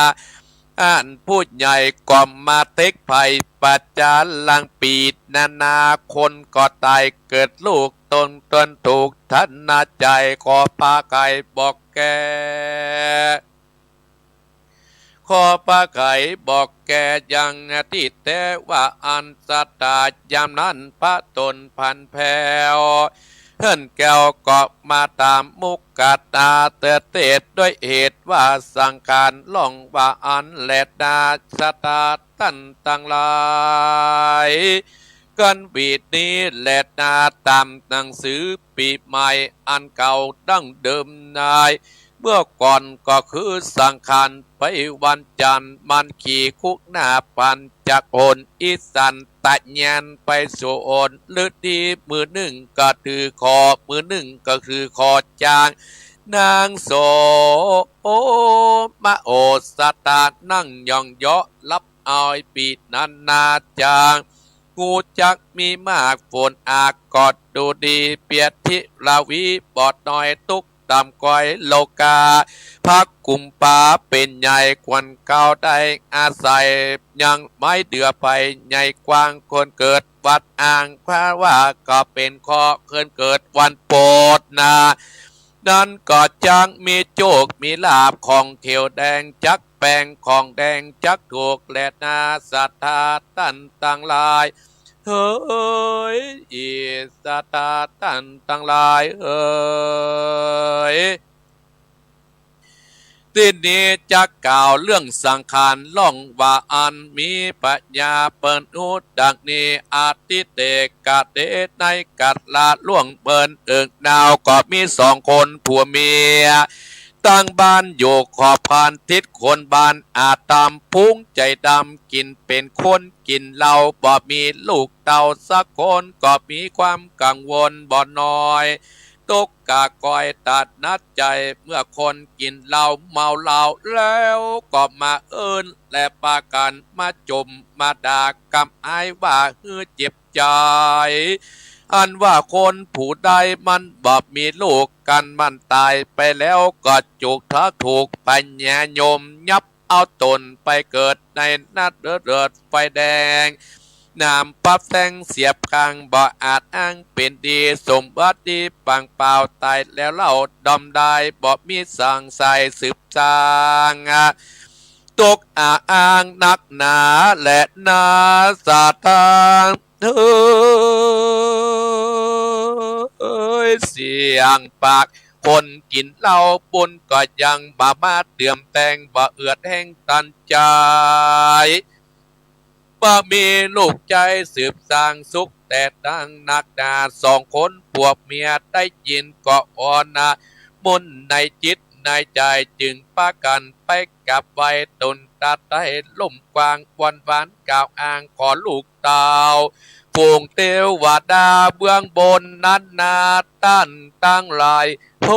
อันผู้ใหญ่ก็มาเต็กไพรประจ๋าน ลางปี๋นานาคนก็ต๋ายเกิดลูกตน ตนถูกทนาใจ๋ ขอพระไขบอกแก่ ขอพระไขบอกแก่ยังตี้แต๊ว่า อันสตายามนั้นพระต๋นผันแผ้ว เฮิ้นแก้วก็มาถามมุขตาเตเตศ ด้วยเหตุว่าสังขารล่องว่าอั้นแลนา สตา ต้านตังหลาย กั๋นหวีนี้แลนา ต๋ามหนังสือปี๋ใหม่อันเก่าดั้งเดิมนาย เมื่อก่อนก็คือสังขารไปวันจันทร์ มันขี่คุกหน้าผ่านจากหนอีสันตะแยนไปสู่หนฤดี มือนึ่งก็ถือขอ มือนึ่งก็ถือขอจ้าง นางโสมโอสตานั่งย่องเยาะ ฮับเอาปี๋นานาจาง ฮู้จักมีมาก ฝนอากาศดูดี เปียดทิราวีบ่น้อย ตุ๊กต่ำก้อยโลกา พระกุมภาเป๋นใหญ่ ควรเกล้าได้อาศัย ยังไม้เดือไปใหญ่กว้าง คนเกิดวันอังคารว่าก็เป๋นเคราะห์ คนเกิดวันพุธนา นั้นก็จักมีโจคมีลาภ ของเขียวแดงจักแปง ของแดงจักถูกแลนา สตาต้านตังหลายเฮย อีสตาต้านตังหลายเฮย ตี้นี้จักกล่าวเรื่องสังขารล่องว่าอั้น มีปัญญาเปิ้นฮู้ดังนี้ อทิเตกะเต ในกัลละล่วงเปิ้นเอิงนาว ก็มีสองคนผัวเมีย ตั้งบ้านอยู่ขอบคานทิศคนบ้านอาธรรม พุงใจ๋ดำ กิ๋นเป๋นคนกิ๋นเหล้า บ่มีลูกเต้าสักคน ก็มีความกังวลบ่น้อย ตกกะกอยตระหนักใจ๋ เมื่อคนกิ๋นเหล้าเมาเหล้าแล้ว ก็มาเอิ้นและปากั๋นมาจ่มมาด่ากำอ้ายว่าหื้อเจ็บใจ๋ อันว่าคนผู้ใดมันบ่มีลูกกั๋น มันต๋ายไปแล้วก็จุกทักถูกพญายมยับ เอาต๋นไปเกิดในนรกเดือดไฟแดง น้ำพับแท่งเสียบข้าง บ่อาจอ้างเป๋นดี สมบัติปังเปล่า ต๋ายแล้วเล่าดอมดาย บ่มีสางสายสืบสร้าง ตกอาอ้างนักหนาแลนา สตาเฮย เสียงปากคนกิ๋นเหล้าปุ้นก็ยังบ่มาเติมแต่ง บ่เอือดแห้งตันใจ๋ บ่มีลูกใจ๊สืบสร้างสุขแต่ตั้งนักหนา สองคนผัวเมียได้ยินก็อ่อนนะ มุ่นในจิตในใจ๋ จึงปากั๋นไปกราบไหว้ต๋นตาใต้ล่มกว้าง วอนหวานกล่าวอ้างขอลูกเต้า ฝูงเตวดาเบื้องบนนั้นนา ต้านตังหลายเฮ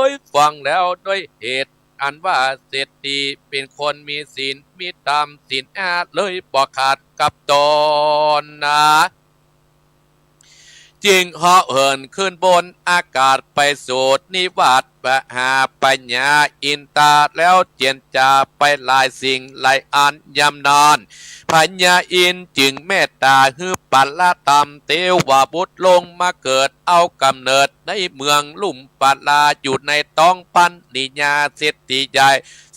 ย ฟังแล้วด้วยเหตุอันว่าเศรษฐีเป๋นคนมีศีลมีธรรม ศีลห้าเลยบ่ขาดกับต๋นนา เจ จึงเหาะเหินขึ้นบนอากาศไปสู่นิวาสไปหาพญาอินทรา แล้วเจียรจาไปหลายสิ่งหลายอัน ยามนั้นพญาอินทร์จึงเมตตาหื้อปาละตามเตวบุตรลงมาเกิด เอาก๋ำเนิดในเมืองลุ่มปาละ อยู่ในต๊องปัณณิยาเศรษฐีใหญ่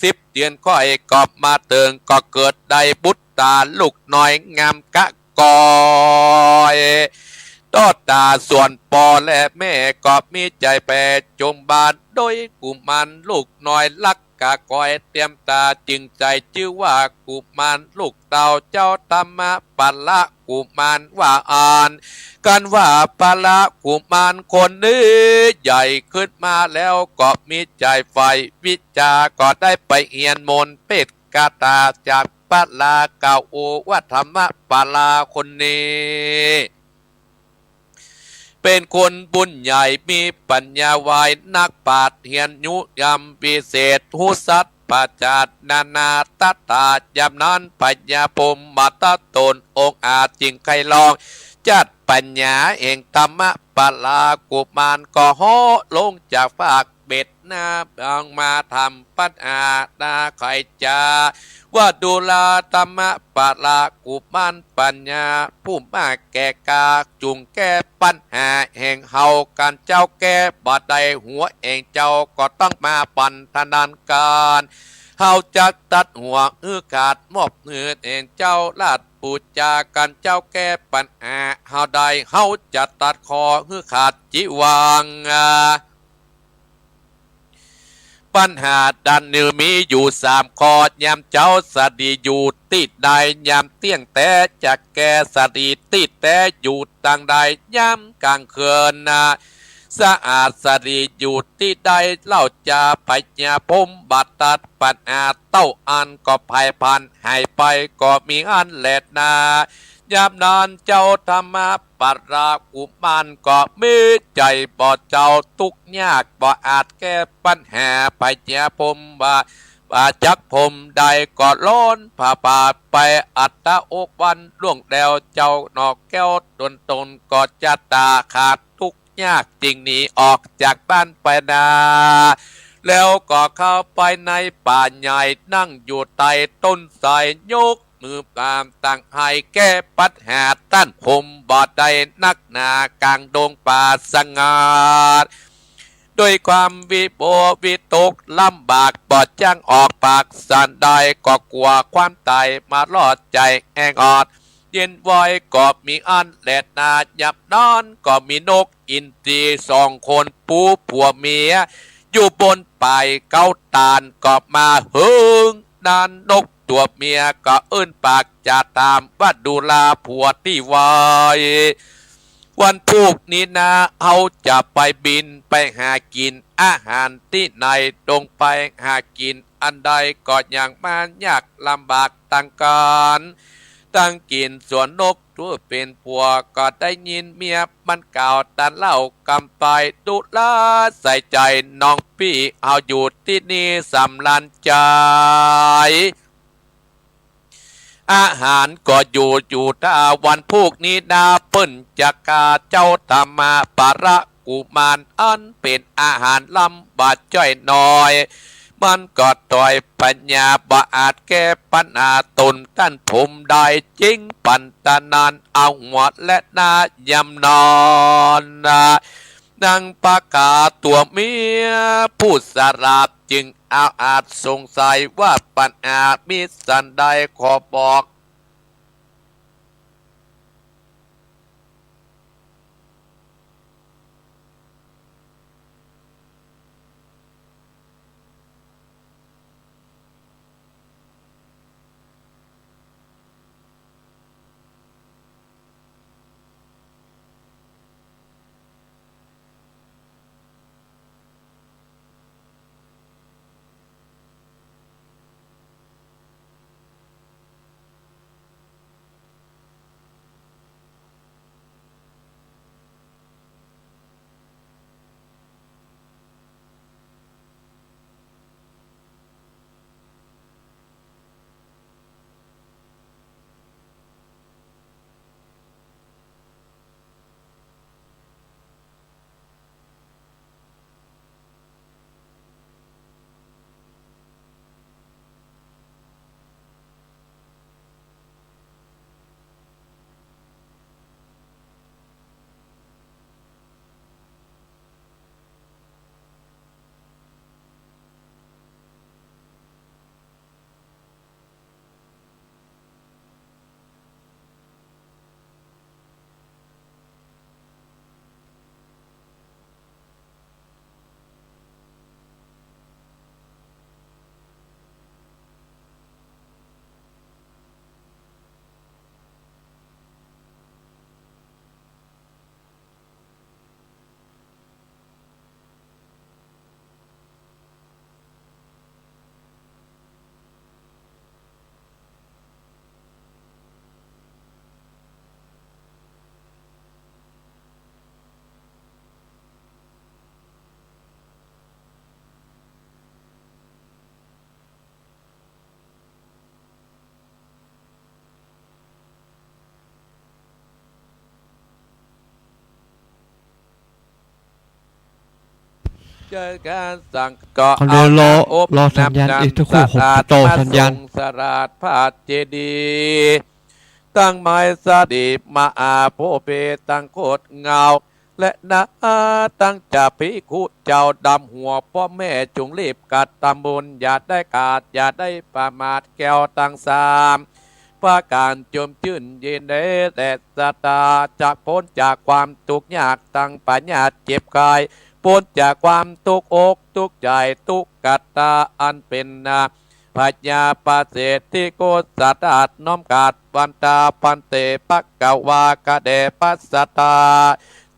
สิบเดือนค่อยก็มาเถิง ก็เกิดได้บุตราลูกน้อยงามกะ กอย ต่อต๋าส่วนป้อและแม่ก็มีใจ๋แผ่จงบาน โดยกุมารลูกน้อยลักกะกอยเตรียมต๋า จึงใจ๋จื้อว่ากุมารลูกเต้าเจ้าธรรมปาละกุมารว่าอั้น กันว่าปาละกุมารคนนี้ใหญ่ขึ้นมาแล้วก็มีใจ๋ใฝ่วิชา ก็ได้ไปเฮียนมนต์เปต คาถาจากปาละ กล่าวโอว่าธรรมปาละคนนี้ เป๋นคนบุญใหญ่มีปัญญาไว นักปราชญ์เฮียนยุยามวิเศษ ฮู้สัตย์ปราศจากนานาตถา ยามนั้นพญาพรหมทัตตนองอาจจึงใค่ลองจัดปัญหาแห่งธรรมปาละกุมาร ก็เหาะลงจากฟาก เบศหน้าบางมาถามปัญหานาไขจ๋า ว่าดูราธรรมปาละกุมารปัญหาผู้มาแก่กล้า จุ่งแก้ปัญหาแห่งเฮา กันเจ้าแก้บ่ได้หัวแห่งเจ้า ก็ต้องมาปันทนานกัน เฮาจักตัดหัวหื้อขาด มอบหื้อแห่งเจ้าราชปู๋จา กันเจ้าแก้ปัญหาเฮาได้ เฮาจะตัดคอหื้อขาดจิวัง ปัญหาดันนี้มีอยู่สามข้อ ยามเจ๊าสตรีอยู่ตี้ใด ยามเตี้ยงแต๊จะแก้สตรีตี้แต๊อยู่ตางใด ยามก๋างคืนนา สะอาดสตรีอยู่ตี้ใด เล่าจาพญาพรหมตัดปัญหาเต้าอั้น ก็ไพร่พลันหายไป ก็มีอั้นแลนา ยามนั้นเจ้าธรรมปาละกุมารก็มีใจ๋บ่เจ้า ตุ๊กข์ยากบ่อาจแก้ปัญหา พญาพรหมว่า ว่าจักพรหมได้ก็ร้อนผาบาทไป อัตตาอกวันล่วงแล้ว เจ้าหน่อแก้วต๋นต๋นก็จะต๋าขาดตุ๊กข์ยาก จึงหนีออกจากบ้านไปนา แล้วก็เข้าไปในป่าใหญ่ นั่งอยู่ใต้ต้นไทร ยก มือปรามตังไห้แก้ปัญหาต้านพรหมบ่ได้นักหนา ก๋างดงป่าสงัด ด้วยความวิโววิตกลำบาก บ่จั้งออกปากสันใด ก็กั๋วความต๋ายมารอดใจ๋แอ่งออด เย็นวอยก็มีอั้นแลนา ยามนั้นก็มีนกอินทรีสองคน ปู๋ผัวเมีย อยู่บนป่ายเก๊าตาล ก็มาเหิงนาน นกตั๋วเมียก็อื้นปากจะถามว่า ดูราผัวตี้ไว วันพูกนี้นา เฮาจะไปบินไปหากิ๋นอาหารตี้ไหน ดงไปหากิ๋นอันใด ก็ยังมายากลำบากตังก๋านตังกิ๋น ส่วนนก ผู้เป๋นผัวก็ได้ยินเมียมันกล่าวตันเล่ากำไป ดูราใส่ใจ๋น้องปี้ เฮาอยู่ตี้นี่สำราญใจ๋ อาหารก็อยู่ อยู่ถ้าวันพูกนี้นา เปิ้นจะกาเจ้าธรรมปาละกุมาร อันเป๋นอาหารลำบากจ้อยน้อย มันก็ถอยปัญญาบ่อาจแก้ปัญหาต๋นต้านพรหมได้ จึงปันตะนานเอาหัวและหน้ายามนั้น นางปาละตั๋วเมียผู้สลาดจึงเอาอาจสงสัยว่าปัญหามีสันใด ขอบอก เจอการสั่งก็ ขอเดี๋ยวรอ เอาน้ำอบ รอสัญญาณ น้ำ อีกสักครู่ น้ำสะอาด ผมจะต่อสัญญาณ มาส่งสะอาดพระเจดีย์ ตังไม้สาลีมหาโพธิ์ ตังโคตรเงา และนา ตังจะภิกขุเจ้าดำหัว ป้อแม่จงรีบกระตำบุญ อย่าได้ขาด อย่าได้ประมาท แก้วตังสามประก๋านจมจื้นเย็นได้ แต่ศรัทธาจะป๊นจากความตุ๊กข์ยาก ตังพยาธิเจ็บไข้ ป๊นจากความตุ๊กข์อกตุ๊กข์ใจ๋ ตุ๊กขะตาอันเป๋นนา พยาปาเสดที่โกศาดาษน้อมกราบวันตา ภันเต ภะคะวา ข้าแต่พระศรัทธา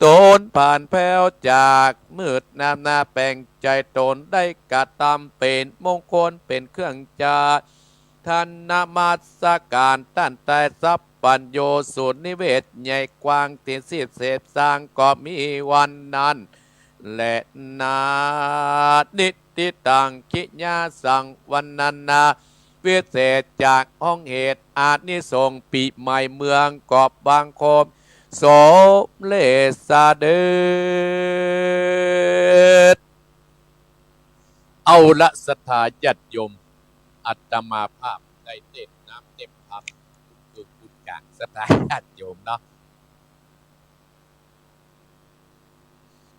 ต๋นผ่านแผ้วจากมืดน้ำหน้า แป๋งใจ๋ต๋นได้กระตำเป๋นมงคลเป๋นเครื่องจา ท่านนมัสการต้านไต้สัพพัญญู สูตรนิเวศใหญ่กว้าง ตี้สิบเสพสร้างก็มีวันนั้นแลนา นิตติตัง กิยาสัง วันนานา วิเศษจากห้องเหตุ อานิสงส์ปี๋ใหม่เมือง ก็บังคมสมเร็จเสด็จ เอาละศรัทธาญาติโยม อาตมาภาพได้เตศน์น้ำเตศน์ธรรม กุดเกิงกุดก๋าง ศรัทธาญาติโยมเนาะ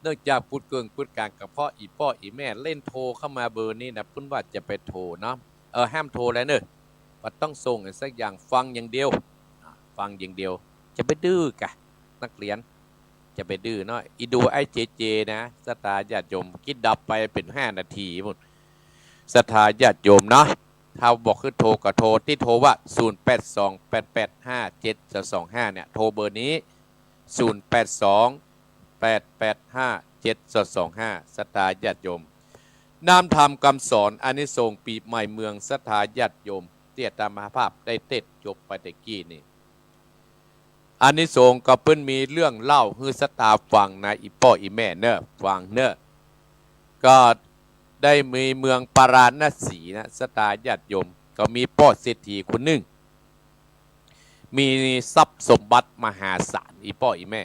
เนื่องจากกุดเกิงกุดก๋าง ก็เพราะอี่ป้ออี่แม่เล่นโทรเข้ามาเบอร์นี้นะ เปิ้นว่าจะไปโทรเนาะ เออ ห้ามโทรแล้วเน่อ บ่ต้องส่งอะสักอย่าง ฟังอย่างเดียว อ่า ฟังอย่างเดียว จะไปดื้อกะ นักเรียน จะไปดื้อเนาะ อีดูไอ้เจเจนะ ศรัทธาญาติโยม กิจดับไปเป๋นห้านาทีปู้น ศรัทธาญาติโยมเนาะ ถ้าบอกหื้อโทรก็โทร ตี้โทรว่า ศูนย์แปดสอง แปดแปดห้า เจ็ดสองสองห้า เนี่ย โทรเบอร์นี้ ศูนย์แปดสอง แปดแปดห้า เจ็ดสองสองห้า ศรัทธาญาติโยม น้ำธรรมกำสอน อานิสงส์ปี๋ใหม่เมือง ศรัทธาญาติโยม ตี้อาตมาภาพได้เตศน์จบไปตะกี้นี่ อานิสงส์ก็เปิ้นมีเรื่องเล่าหื้อศรัทธาฟังนะ อี่ป้ออี่แม่เน่อ ฟังเน่อ ก็ได้มีเมืองปาราณสีนะ ศรัทธาญาติโยม ก็มีป้อเศรษฐีคนนึ่ง มีทรัพย์สมบัติมหาศาล อี่ป้ออี่แม่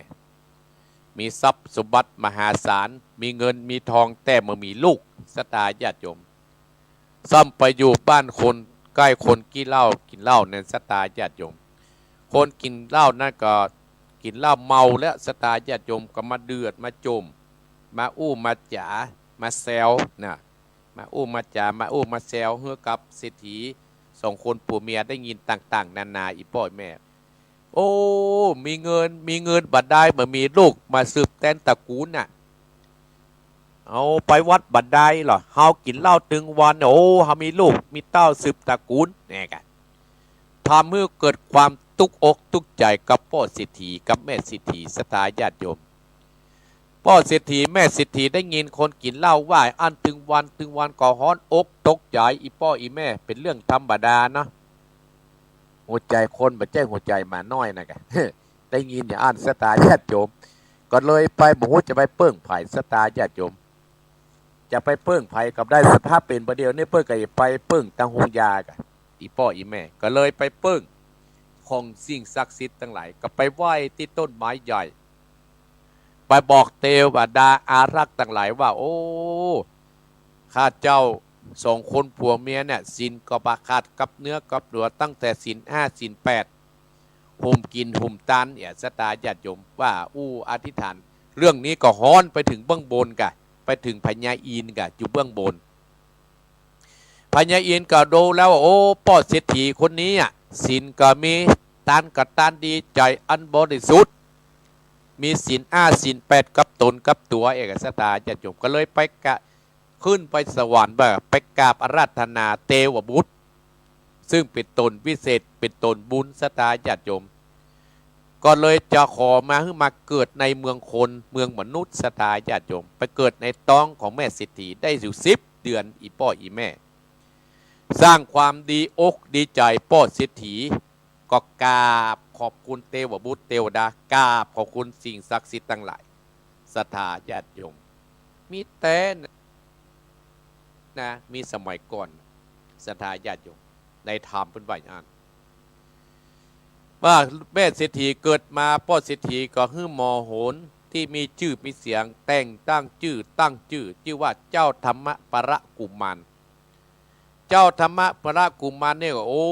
มีทรัพย์สมบัติมหาศาล มีเงินมีทอง แต่บ่มีลูก ศรัทธาญาติโยม ซ้ำไปอยู่บ้านคนใก้คนขี้เหล้า กิ๋นเหล้านั้น ศรัทธาญาติโยม คนกิ๋นเหล้านั้นก็กิ๋นเหล้าเมาแล้ว ศรัทธาญาติโยม ก็มาเดือดมาจ่ม มาอู้มาจ๋า มาแซวนะ มาอู้มาจ๋า มาอู้มาแซวหื้อกับเศรษฐีสองคนผัวเมียได้ยินต่างๆ นานา อี่ป้ออี่แม่ โอ้ มีเงิน มีเงินบ่ดาย บ่มีลูกมาสืบแตนตระกูลน่ะ เอาไปวัดบ่ดายเหรอ เฮากิ๋นเหล้าตึงวัน โอ้ เฮามีลูกมีเต้าสืบตระกูล เนี่ยกะ ทำหื้อเกิดความตุ๊กอกตุ๊กใจ๋กับป้อเศรษฐีกับแม่เศรษฐี ศรัทธาญาติโยม ป้อเศรษฐีแม่เศรษฐีได้ยินคนกิ๋นเหล้าว่าอั้นตึงวันตึงวันก็ฮ้อนอกตกใจ๋ อี่ป้ออี่แม่ เป๋นเรื่องธรรมดาเนาะ หัวใจ๋คนบ่ใจ้หัวใจ๋หมาน้อยนะกะ ได้ยินอย่างอั้น ศรัทธาญาติโยม ก็เลยไปบ่ฮู้จะไปเปิ้งใผ ศรัทธาญาติโยม จะไปเปิ้งใผก็บ่ได้ สภาพเป๋นบ่าเดี่ยวนี้ เปิ้นก็จะไปเปิ้งตางโฮงยากะ อี่ป้ออี่แม่ ก็เลยไปเปิ้งของสิ่งศักดิ์สิทธิ์ตังหลาย ก็ไปไหว้ตี้ต้นไม้ใหญ่ ไปบอกเตวดาอารักษ์ตังหลายว่า โอ้ ข้าเจ้าสองคนผัวเมียเนี่ย ศีลก็บ่ขาดกับเนื้อกับตั๋ว ตั้งแต่ศีลห้าศีลแปด หุมกิ๋นหุมตานเนี่ย ศรัทธาญาติโยม ว่าอู้อธิษฐาน เรื่องนี้ก็ฮ้อนไปเถิงเบื้องบนกะ ไปเถิงพญาอินทร์กะ อยู่เบื้องบน พญาอินทร์ก็ดูแล้ว โอ้ ป้อเศรษฐีคนนี้อะ ศีลก็มี ตานก็ตานดี ใจ๋อันบริสุทธิ์ มีศีลห้าศีลแปดกับต๋นกับตั๋ว เอกศรัทธาญาติโยม ก็เลยไปกะ ขึ้นไปสวรรค์ ว่าไปกราบอาราธนาเตวบุตร ซึ่งเป๋นต๋นวิเศษ เป๋นต๋นบุญ ศรัทธาญาติโยม ก็เลยจะขอมาหื้อมาเกิดในเมืองคน เมืองมนุษย์ ศรัทธาญาติโยม ไปเกิดในต๊องของแม่เศรษฐีได้อยู่สิบเดือน อี่ป้ออี่แม่ สร้างความดีอกดีใจ๋ป้อเศรษฐี ก็กราบขอบคุณเตวบุตรเตวดา กราบขอบคุณสิ่งศักดิ์สิทธิ์ตังหลาย ศรัทธาญาติโยม มีแต๊นะ มีสมัยก่อน ศรัทธาญาติโยม ในธรรมเปิ้นว่าอย่างนั้น ว่าแม่เศรษฐีเกิดมา ป้อเศรษฐีก็หื้อหมอโหนเท ตี้มีจื้อมีเสียง แต่งตั้งจื้อ ตั้งจื้อ จื้อว่าเจ้าธรรมปรกุมาร เจ้าธรรมปรกุมารเนี่ย โอ้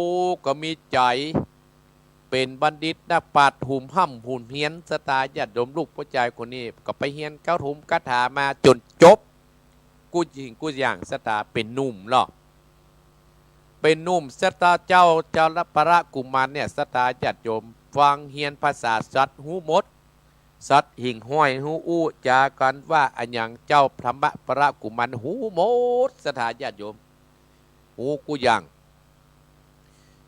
ก็มีใจ๋เป๋นบัณฑิตนักปราชญ์ หุมฮ่ำหุมเฮียน ศรัทธาญาติโยม ลูกป้อจายคนนี้ ก็ไปเฮียนกะถงกะถามาจ๋นจบ กู้สิ่งกู้อย่าง ศรัทธา เป๋นหนุ่มลอ เป๋นหนุ่ม ศรัทธา เจ้า เจ้าปรกุมารเนี่ย ศรัทธาญาติโยม ฟังเฮียนภาษาสัตว์ฮู้หมด สัตว์หิ่งห้อยฮู้อู้จ๋ากั๋นว่าอะหยัง เจ้าธรรมปรกุมารฮู้หมด ศรัทธาญาติโยม ฮู้กู้อย่าง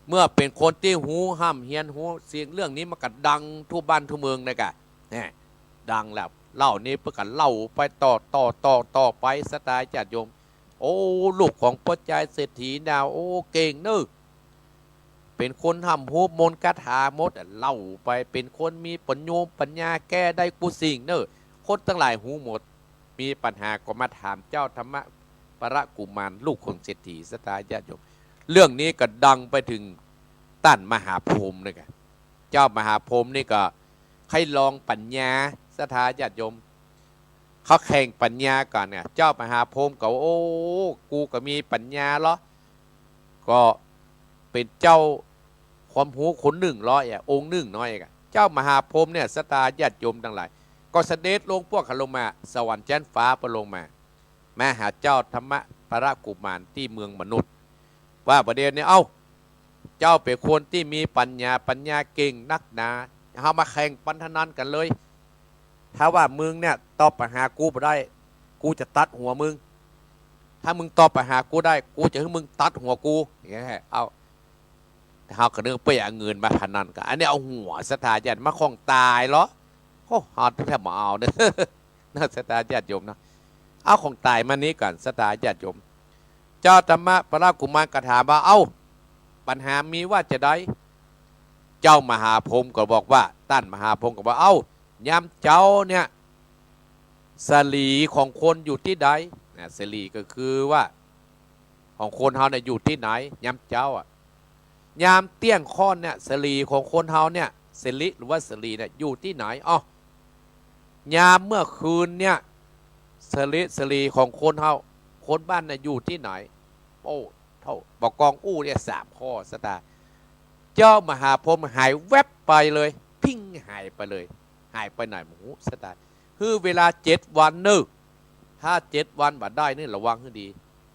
เมื่อเป๋นคนตี้ฮู้ฮ่ำเฮียนฮู้สิ่ง เรื่องนี้มันก็ดังทั่วบ้านทั่วเมืองนะกะ แน่ ดังแล้ว เล่านี้เปิ้นก็เล่าไปต่อ ต่อ ต่อ ต่อไป ศรัทธาญาติโยม โอ้ ลูกของป้อจายเศรษฐีนา โอ้ เก่งเน่อ เป๋นคนฮ่ำฮู้มนต์คาถาหมดอะ เล่าไป เป๋นคนมีปัญญูปัญญา แก้ได้กู้สิ่งเน่อ คนตังหลายฮู้หมด มีปัญหาก็มาถามเจ้าธรรมปรกุมาร ลูกของเศรษฐี ศรัทธาญาติโยม เรื่องนี้ก็ดังไปเถิงต้านมหาพรหมเลยกะ เจ้ามหาพรหมนี่ก็ใค่ลองปัญญา ศรัทธาญาติโยม เขาแข่งปัญญากั๋นเนี่ย เจ้ามหาพรหมก็ โอ้ กูก็มีปัญญาลอ ก็เป๋นเจ้าความฮู้คนนึ่งลอ องค์นึ่งน้อยกะ เจ้ามหาพรหมเนี่ย ศรัทธาญาติโยมตังหลาย ก็เสด็จลง พวกเขาลงมา สวรรค์จั๊นฟ้าเปิ้นลงมา มาหาเจ้าธรรมปรกุมารตี้เมืองมนุษย์ ว่าบ่าเดี่ยวนี้ เอ้า เจ้าเป๋นคนตี้มีปัญญา ปัญญาเก่งนักหนา เฮามาแข่งปันทะนันกั๋นเลย ถ้าว่ามึงเนี่ยตอบปัญหากูบ่ได้ กูจะตัดหัวมึง ถ้ามึงตอบปัญหากูได้ กูจะหื้อมึงตัดหัวกู อย่างเงี้ย เอ้า เฮาก็นึกเปิ้นเอาเงินมาพะนันกั๋น อันนี้เอาหัว ศรัทธาญาติ มาของต๋ายลอ โอ้ เฮาแทบบ่เอาเน่อ นะ ศรัทธาญาติโยมเนาะ เอาของต๋ายมานี้กั๋น ศรัทธาญาติโยม เจ้าธรรมปรกุมารก็ถามว่า เอ้า ปัญหามีว่าจาใด เจ้ามหาพรหมก็บอกว่า ต้านมหาพรหมก็บอก เอ้า ยามเจ๊าเนี่ย สะหลีของคนอยู่ตี้ใด นะ สะหลีก็คือว่า ของคนเฮาเนี่ยอยู่ตี้ไหน ยามเจ๊าอะ ยามเตี้ยงค่อนเนี่ย สะหลีของคนเฮาเนี่ย สะหลีหรือว่าสะหลีเนี่ยอยู่ตี้ไหน อ้อ ยามเมื่อคืนเนี่ย สะหลี สะหลีของคนเฮา คนบ้านเนี่ยอยู่ตี้ไหน โอ้ เฒ่า บ่ากองอู้เนี่ยสามข้อ ศรัทธา เจ้ามหาพรหมหายแว็บไปเลย พิ้งหายไปเลย หายไปไหนบ่ฮู้ ศรัทธา หื้อเวลาเจ็ดวันเน่อ ถ้าเจ็ดวันบ่ได้นี่ระวังหื้อดี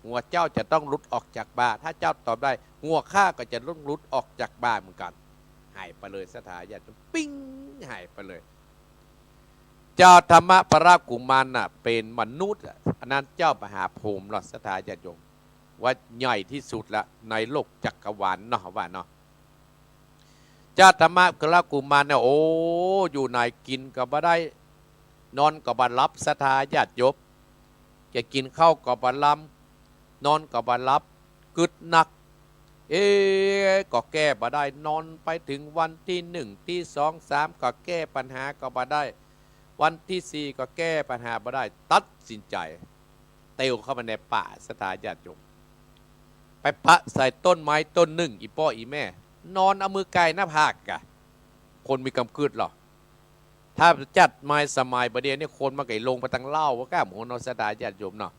หัวเจ้าจะต้องหลุดออกจากบ่า ถ้าเจ้าตอบได้ หัวข้าก็จะต้องหลุดออกจากบ่าเหมือนกั๋น หายไปเลย ศรัทธาญาติโยม ปิ้ง หายไปเลย เจ้าธรรมปรกุมารน่ะ เป๋นมนุษย์อะ อันนั้นเจ้ามหาพรหมลอ ศรัทธาญาติโยม ว่าใหญ่ตี้สุดละในโลกจักรวาลเนาะ ว่าเนาะ เจ้าธรรมปรกุมารเนี่ย โอ้ อยู่ไหนกิ๋นก็บ่ได้ นอนก็บ่หลับ ศรัทธาญาติโยม จะกิ๋นข้าวก็บ่ลำ นอนก็บ่หลับ กึ๊ดนัก เอ๊ะ ก็แก้บ่ได้ นอนไปเถิงวันตี้หนึ่ง ตี้สอง ตี้สาม ก็แก้ปัญหาก็บ่ได้ วันตี้สี่ ก็แก้ปัญหาบ่ได้ ตัดสินใจ๋ เตียวเข้าไปในป่า ศรัทธาญาติโยม ไปปะใส่ต้นไม้ต้นนึ่ง อี่ป้ออี่แม่ นอนเอามือไก่หน้าผากกะ คนมีกำกึ๊ดลอ ถ้าจัดไม้สมัยบ่าเดี่ยวนี้ คนมันก็ลงไปตังเล้าว่าก้าหมู่เนาะ ศรัทธาญาติโยมเนาะ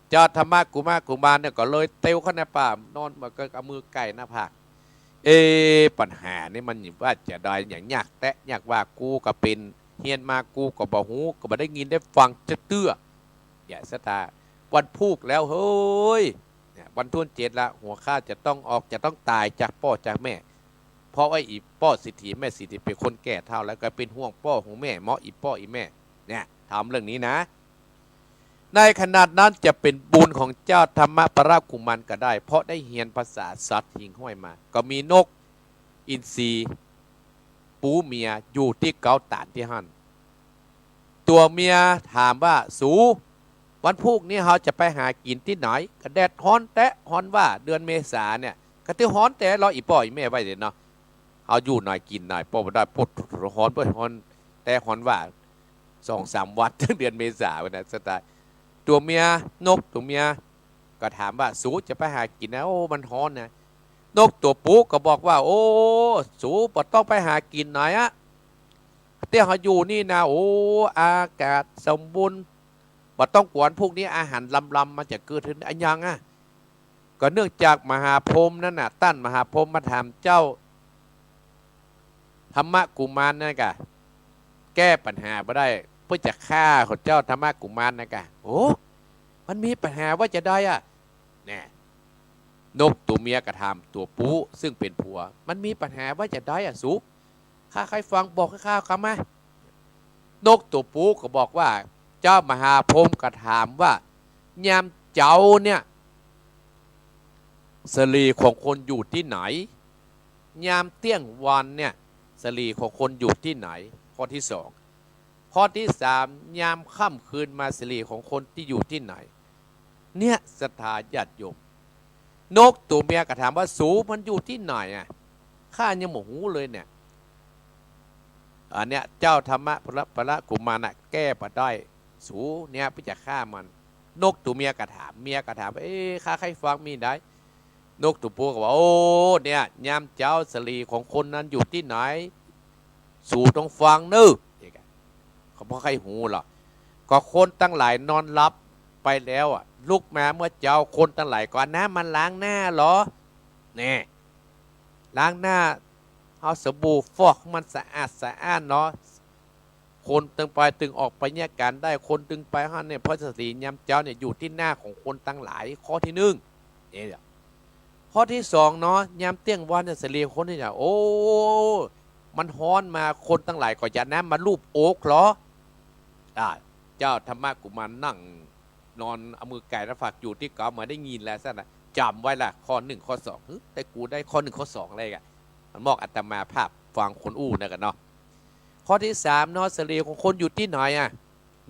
เจ้าธรรมกุมาร กุมารเนี่ยก็เลยเตียวเข้าในป่า นอนมันก็เอามือไก่หน้าผาก เอ๊ะ ปัญหานี่มันว่าจาใด อย่างยากแต๊ ยากว่า กูก็เป๋น เฮียนมากูก็บ่ฮู้ ก็บ่ได้ยินได้ฟังจักเตื้อ เนี่ย ศรัทธา วันพูกแล้วเฮ้ย เนี่ย วันตี้เจ็ดละ หัวข้าจะต้องออก จะต้องต๋ายจากป้อจากแม่ เพราะว่าอี่ป้อเศรษฐีแม่เศรษฐีเป๋นคนแก่เฒ่าแล้ว ก็เป๋นห่วงป้อห่วงแม่ เมาะอี่ป้ออี่แม่ เนี่ย ถามเรื่องนี้นะ ในขณะนั้นจะเป๋นบุญของเจ้าธรรมปรกุมารก็ได้ เพราะได้เฮียนภาษาสัตว์หิ่งห้อยมา ก็มีนกอินทรีปูเมียอยู่ตี้เก๊าต๋านตี้หั้น ตั๋วเมียถามว่า สู วันพูกนี้เฮาจะไปหากิ๋นตี้ไหน ก็แดดฮ้อนแต๊ ฮ้อนว่า เดือนเมษาเนี่ย ก็ตี้ฮ้อนแต๊ลอ อี่ป้ออี่แม่ว่าเนี่ยเนาะ เฮาอยู่ไหนกิ๋นไหน ป้อบ่ได้ ปวดฮ้อน ปวดฮ้อนแต๊ฮ้อนว่า สองสามวัน เดือนเมษาวันนั้น ศรัทธา ตั๋วเมีย นกตั๋วเมีย ก็ถามว่า สูจะไปหากิ๋นไหน โอ้ มันฮ้อนนะ นกตั๋วปูก็บอกว่า โอ้ สูบ่ต้องไปหากิ๋นไหนอะ เตี้ยเฮาอยู่นี่นะ โอ้ อากาศสมบูรณ์ บ่ต้องกั๋ว พวกนี้อาหารลำๆ มันจะเกิดขึ้นอะหยังอะ ก็เนื่องจากมหาพรหมนั่นน่ะ ต้านมหาพรหมมาถามเจ้าธรรมกุมารนั่นกะ แก้ปัญหาบ่ได้ เปื้อจะฆ่าของเจ้าธรรมกุมารนั่นกะ โอ้ มันมีปัญหาว่าจะใดอะ แน่ นกตั๋วเมียก็ถามตั๋วปู๊ซึ่งเป๋นผัว มันมีปัญหาว่าจะใดอะสู ข้าใค่ฟัง บอกข้าๆ กำมา นกตั๋วปู๊ก็บอกว่า เจ้ามหาพรหมก็ถามว่า ยามเจ๊าเนี่ย สะหลีของคนอยู่ตี้ไหน ยามเตี้ยงวันเนี่ย สะหลีของคนอยู่ตี้ไหน ข้อตี้สอง ข้อตี้สาม ยามค่ำคืนมาสะหลีของคนตี้อยู่ตี้ไหน เนี่ยศรัทธาญาติโยม นกตั๋วเมียก็ถามว่า สู มันอยู่ตี้ไหนอะ ข้ายังบ่ฮู้เลยเนี่ย อันเนี้ยเจ้าธรรมะพระ พระกุมารน่ะแก้บ่ได้ สูเนี่ยเปื้อจะฆ่ามัน นกตั๋วเมียก็ถาม เมียก็ถาม เอ๊ะ ข้าใค่ฟังมีใด นกตั๋วปู๊ก็ว่า โอ้ เนี่ย ยามเจ๊าสะหลีของคนนั้นอยู่ตี้ไหน สูต้องฟังเน่อ เขาบ่ใค่ฮู้หรอก ก็คนตังหลายนอนหลับไปแล้วอะ ลุกมาเมื่อเจ๊า คนตังหลายก็เอาน้ำมาล้างหน้าหรอ แน่ ล้างหน้า เอาสบู่ฟอกมันสะอาดสะอ้านเนาะ คนตึงไปตึงออกไปแยกกั๋นได้ คนตึงไปหั้นเนี่ย เพราะสะหลียามเจ๊าเนี่ยอยู่ตี้หน้าของคนตังหลาย ข้อตี้นึ่ง เนี่ย ข้อตี้สองเนาะ ยามเตี้ยงวันเนี่ยสะหลีคนนี่เนี่ย โอ้ มันฮ้อนมา คนตังหลายก็จะเอาน้ำมาลูบอกหรอ อ่า เจ้าธรรมะกุมารนั่งนอนเอามือไก่หน้าผากอยู่ตี้เก๊า บ่ได้ยินแล้วซั่นน่ะ จ๋ำไว้ละ ข้อนึ่งข้อสอง เฮ้ย แต่กูได้ข้อนึ่งข้อสองเลยอะ มันมอกอาตมาภาพฟังคนอู้นั่นกะเนาะ ข้อตี้สามเนาะ สะหลีของคนอยู่ตี้ไหนอะ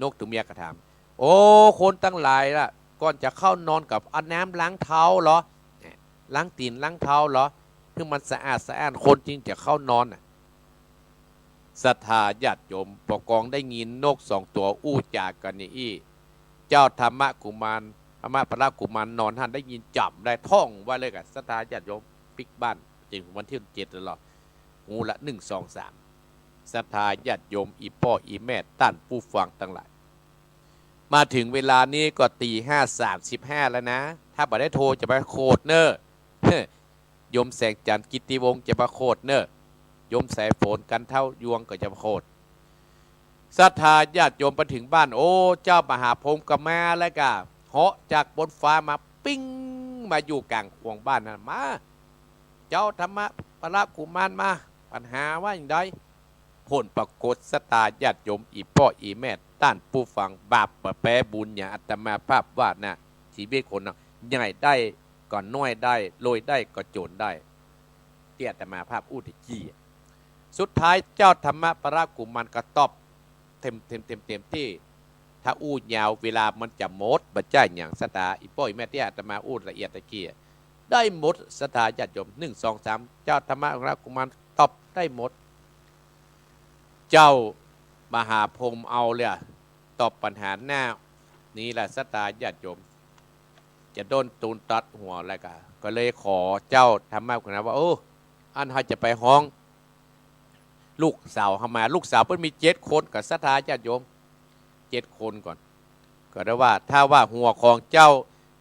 นกตั๋วเมียก็ถาม โอ้ คนตังหลายล่ะ ก่อนจะเข้านอนก็เอาน้ำล้างเท้าหรอ เนี่ย ล้างตี๋นล้างเท้าหรอ หื้อมันสะอาดสะอ้าน คนจึงจะเข้านอนน่ะ ศรัทธาญาติโยม ปกองได้ยินนกสองตั๋วอู้จ๋ากั๋นอย่างอี้ เจ้าธรรมะกุมาร ธรรมะพระกุมารนอนหั้นได้ยินจ๋ำได้ ท่องไว้เลยกะ ศรัทธาญาติโยม ปิ๊กบ้าน เจิ่งวันตี้เจ็ดแล้วหรอ ฮู้ละ นึ่ง สอง สาม ศรัทธาญาติโยม อี่ป้ออี่แม่ ต้านผู้ฟังตังหลาย มาเถิงเวลานี้ก็ตี๋ห้าสามสิบห้าแล้วนะ ถ้าบ่ได้โทรจะไปโขดเน่อ โยมแสงจันทร์ กิตติวงศ์ จะมาโขดเน่อ โยมสายฝน กันเท้ายวง ก็จะมาโขด ศรัทธาญาติโยมไปเถิงบ้าน โอ้ เจ้ามหาพรหมก็มาแล้วกะ เหาะจากบนฟ้ามา ปิ้ง มาอยู่ก๋างขวงบ้านนั่น มา เจ้าธรรมะพระกุมารมา ปัญหาว่าอย่างใด ผลปรากฏ ศรัทธาญาติโยม อี่ป้ออี่แม่ ต้านผู้ฟัง บาปบ่แป๊บุญ อย่างอาตมาภาพว่านะ ชีวิตคนน่ะ ใหญ่ได้ก็น้อยได้ รวยได้ก็จนได้ ตี้อาตมาภาพอู้ตะกี้อะ สุดท้ายเจ้าธรรมะพระกุมารก็ตอบเต็ม เต็ม เต็ม เต็มตี้ ถ้าอู้ยาวเวลามันจะหมด บ่ใจ้หยัง ศรัทธา อี่ป้ออี่แม่ ตี้อาตมาอู้ละเอียดตะกี้อะ ได้หมด ศรัทธาญาติโยม นึ่ง สอง สาม เจ้าธรรมะพระกุมารตอบได้หมด เจ้ามหาพรหมเอาเลยอะ ตอบปัญหาหน้านี้ละ ศรัทธาญาติโยม จะด้นตูนตัดหัวแล้วกะ ก็เลยขอเจ้าธรรมะกุมารว่า โอ้ อันเฮาจะไปฮ้องลูกสาวเฮามา ลูกสาวเปิ้นมีเจ็ดคน กะ ศรัทธาญาติโยม เจ็ดคนก่อน ก็ได้ว่า ถ้าว่าหัวของเจ้า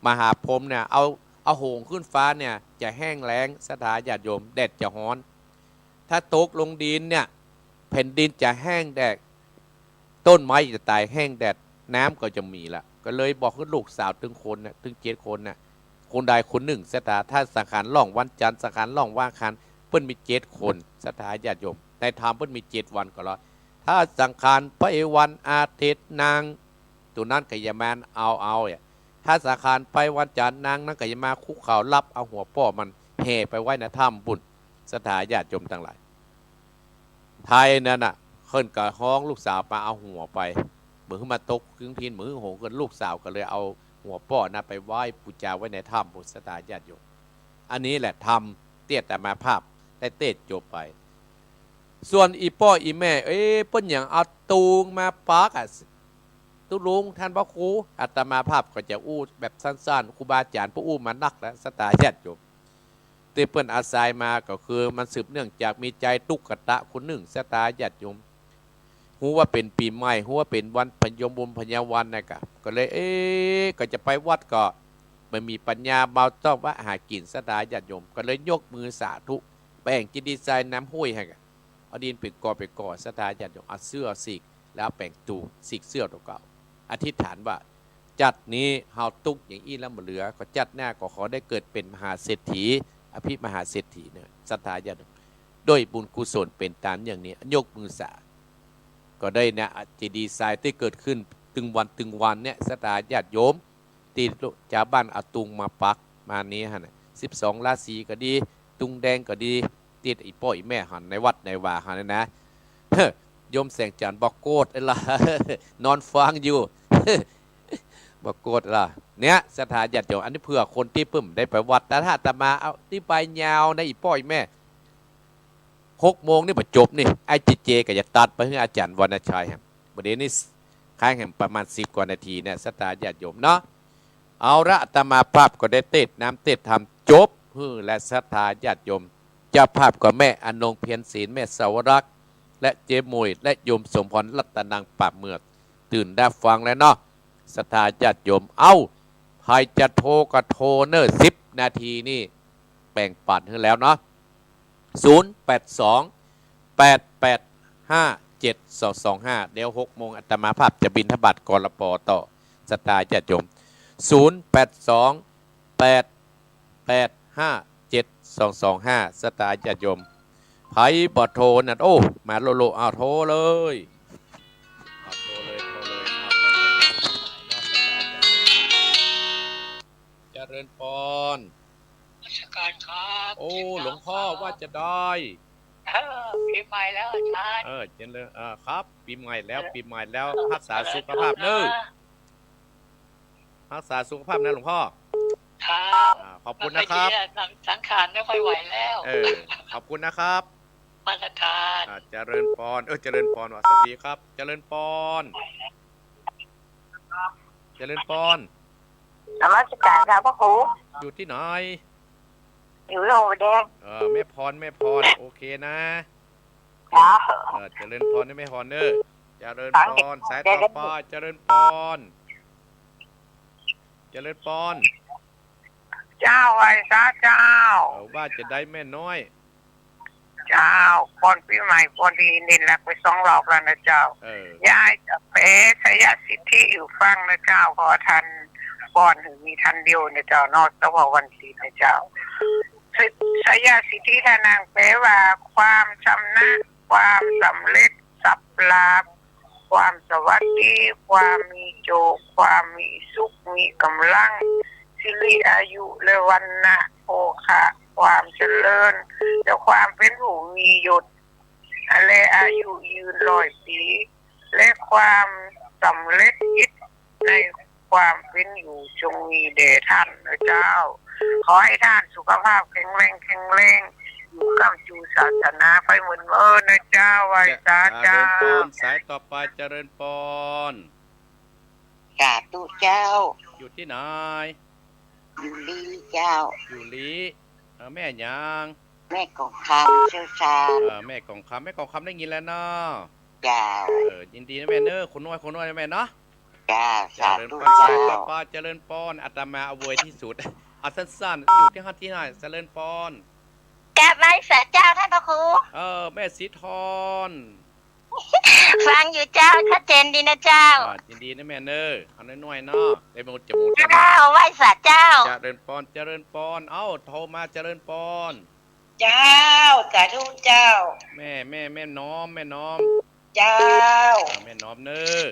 มหาพรหมเนี่ย เอา เอาโหงขึ้นฟ้าเนี่ย จะแห้งแล้ง ศรัทธาญาติโยม แดดจะฮ้อน ถ้าตกลงดินเนี่ย แผ่นดินจะแห้งแดด ต้นไม้จะต๋ายแห้งแดด น้ำก็จะมีละ ก็เลยบอกหื้อลูกสาวตึงคนน่ะ ตึงเจ็ดคนน่ะ คนใดคนนึ่ง ศรัทธา ถ้าสังขารล่องวันจันทร์ สังขารล่องวันอังคาร เปิ้นมีเจ็ดคน ศรัทธาญาติโยม ในธรรมเปิ้นมีเจ็ดวันก็แล้ว ถ้าสังขารไปวันอาทิตย์นัง ตั๋วนั้นก็อย่ามาเอา เอาอะ ถ้าสังขารไปวันจันทร์นัง นั้นก็อย่ามาคุกเข่ารับเอาหัวป้อมัน แห่ไปไว้ในถ้ำปู้น ศรัทธาญาติโยมตังหลาย ไทยนั่นน่ะ เปิ้นก็ฮ้องลูกสาวมาเอาหัวไป บ่หื้อมาตกคืนถิ่น บ่หื้อโหงขึ้น ลูกสาวก็เลยเอาหัวป้อน่ะไปไหว้ปู๋จาไว้ในถ้ำปู้น ศรัทธาญาติโยม อันนี้แหละธรรมตี้อาตมาภาพได้เตศน์จบไป ส่วนอี่ป้ออี่แม่ เอ๊ะ เปิ้นหยังเอาตูงมาปักอะ ตุ๊ลุง ท่านพระครู อาตมาภาพก็จะอู้แบบสั้นๆ ครูบาอาจ๋ารย์เปิ้นอู้มานักแล้ว ศรัทธาญาติโยม ตี้เปิ้นอาศัยมาก็คือมันสืบเนื่องจากมีใจ๋ตุ๊กตะคนนึ่ง ศรัทธาญาติโยม ฮู้ว่าเป๋นปี๋ใหม่ ฮู้ว่าเป๋นวันพยมบุญพยาวันนะกะ ก็เลย เอ๊ะ ก็จะไปวัดก็บ่มีปัญญา บ่าวต้องว่าหากิ๋น ศรัทธาญาติโยม ก็เลยยกมือสาธุ แป๋งเจดีย์ทรายน้ำห้วยหั้นกะ เอาดินเป๋นก่อเป๋นก่อ ศรัทธาญาติโยม เอาเสื้อสีก แล้วแป๋งตั๋ว สีกเสื้อตั๋วเก่า อธิษฐานว่า จั๊ดนี้เฮาตุ๊กอย่างอี้แล้วบ่เหลือ ก็จั๊ดหน้าก็ขอได้เกิดเป๋นมหาเศรษฐี อภิมหาเศรษฐีเนี่ย ศรัทธาญาติโยม ด้วยบุญกุศลเป๋นต๋ามอย่างนี้ ยกมือสา ก็ได้เนี่ย เจดีย์ทรายตี้เกิดขึ้นตึงวันตึงวันเนี่ย ศรัทธาญาติโยม ตี้ชาวบ้านเอาตุงมาปักมานี้หั้นน่ะ สิบสองราศีก็ดี ตุงแดงก็ดี ตี้อีป้ออีแม่หั้นในวัดในวาหั้นนะ โยมแสงจันทร์บ่โกรธละ นอนฟังอยู่ บ่โกรธละ เนี่ย ศรัทธาญาติโยม อันนี้เผื่อคนตี้เปิ้นได้ไปวัด แต่ถ้าอาตมาเอาอธิบายยาวนะ อีป้ออีแม่ หกโมงนี่บ่จบนี่ ไอ้เจเจก็จะตัดไปหื้ออาจ๋ารย์วรรณชัยครับ บ่าเดี่ยวนี้ค้างแหมประมาณสิบกว่านาทีเนี่ย ศรัทธาญาติโยมเนาะ เอาละ อาตมาภาพก็ได้เตสน์น้ำเตสน์ธรรมจบหื้อและ ศรัทธาญาติโยม เจ้าภาพก็แม่อนงเพียรศิลป์ แม่สาวรักษ์ และเจ๊หมวย และโยมสมพร รัตนัง ปากเมือง ตื่นได้ฟังแล้วเนาะ ศรัทธาญาติโยม เอ้า ใผจะโทรก็โทรเน่อ สิบนาทีนี่แบ่งปันหื้อแล้วเนาะ ศูนย์แปดสอง แปดแปดห้า เจ็ดสองสองห้า เดี๋ยวหกโมงอาตมาภาพจะบิณฑบาต กรป ต่อ ศรัทธาญาติโยม ศูนย์แปดสอง แปดแปดห้า เจ็ดสองสองห้า ศรัทธาญาติโยม ใผบ่โทรนั่น โอ้ มาโลโล เอาโทรเลย เอาโทรเลย โทรเลย เอาโทรเลย เจริญปอน นมัสการครับ โอ้ ทีมงาน หลวงพ่อ ครับ ว่าจะได้ เออ ปีใหม่แล้วอาจารย์ เออ เจริญ เออ ครับ ปีใหม่แล้ว เออ ปีใหม่แล้ว รักษาสุขภาพเน่อ รักษาสุขภาพนะหลวงพ่อ ครับ อ่า ขอบคุณนะครับ ไม่ค่อยดีอะ สัง สังขารไม่ค่อยไหวแล้ว เออ ขอบคุณนะครับ มาตรฐาน อ่า เจริญปอน เออ เจริญปอน ว่าสวัสดีครับ เจริญปอน เจริญปอน นมัสการครับพระครู อยู่ตี้ไหน อยู่โรงแดง เออ แม่พร แม่พร โอเคนะ ครับ เออ เจริญปอนนะแม่พรเน่อ เจริญปอน สายต่อไป เจริญปอน เจริญปอน เจ้า ไหว้สาเจ้า เออ ว่าจะได้แม่น้อย เจ้า ปอนปีใหม่ ปอนดีเน้นหนักไปสองรอบแล้วนะเจ้า เออ ยายจะแปลชัยสิทธิหื้อฟังนะเจ้า ขอท่านปอนหื้อมีท่านเดียวนะเจ้าเนาะ เฉพาะวันศีลนะเจ้า ชัยสิทธิท่านนางแปลว่า ความชำนะ ความสำเร็จ ทรัพย์ลาภ ความสวัสดี ความมีโจค ความมีสุข มีก๋ำลัง สิริอายุและวรรณะ โภคะ ความเจริญ และความเป๋นผู้มียศ และอายุยืนร้อยปี๋ และความสำเร็จกิจในความเป๋นอยู่ จงมีแด่ท่านนะเจ้า ขอหื้อท่านสุขภาพแข็งแรง แข็งแรง อยู่ค้ำจู๋ศาสนาไปเหมือนเมินนะเจ้า ไหว้สาเจ้า เจริญปอน สายต่อไป เจริญปอน สาธุเจ้า อยู่ตี้ไหน อยู่ลี้เจ้า อยู่ลี้ เออ แม่หยัง แม่กองคำเจ้าชาญ เออ แม่กองคำ แม่กองคำได้ยินแล้วเนาะ เจ้า เออ ยินดีนะแม่เน่อ คนน้อย คนน้อยนะแม่เนาะ เจ้า เจริญปอน สาธุเจ้า สายต่อไป เจริญปอน อาตมาอวยตี้สุด เอาสั้นๆ อยู่ตี้หั้นตี้ไหน เจริญปอน กราบไหว้สาเจ้าท่านพระครู เออ แม่สีทอง ฟังอยู่เจ้า ชัดเจนดีนะเจ้า อ่า ยินดีนะแม่เน่อ เอาน้อยๆ เนาะ ได้หมดจะหมด เจ้า ไหว้สาเจ้า เจริญปอน เจริญปอน เอ้า โทรมา เจริญปอน เจ้า สาธุเจ้า แม่ แม่ แม่น้อม แม่น้อม เจ้า อ่า แม่น้อมเน่อ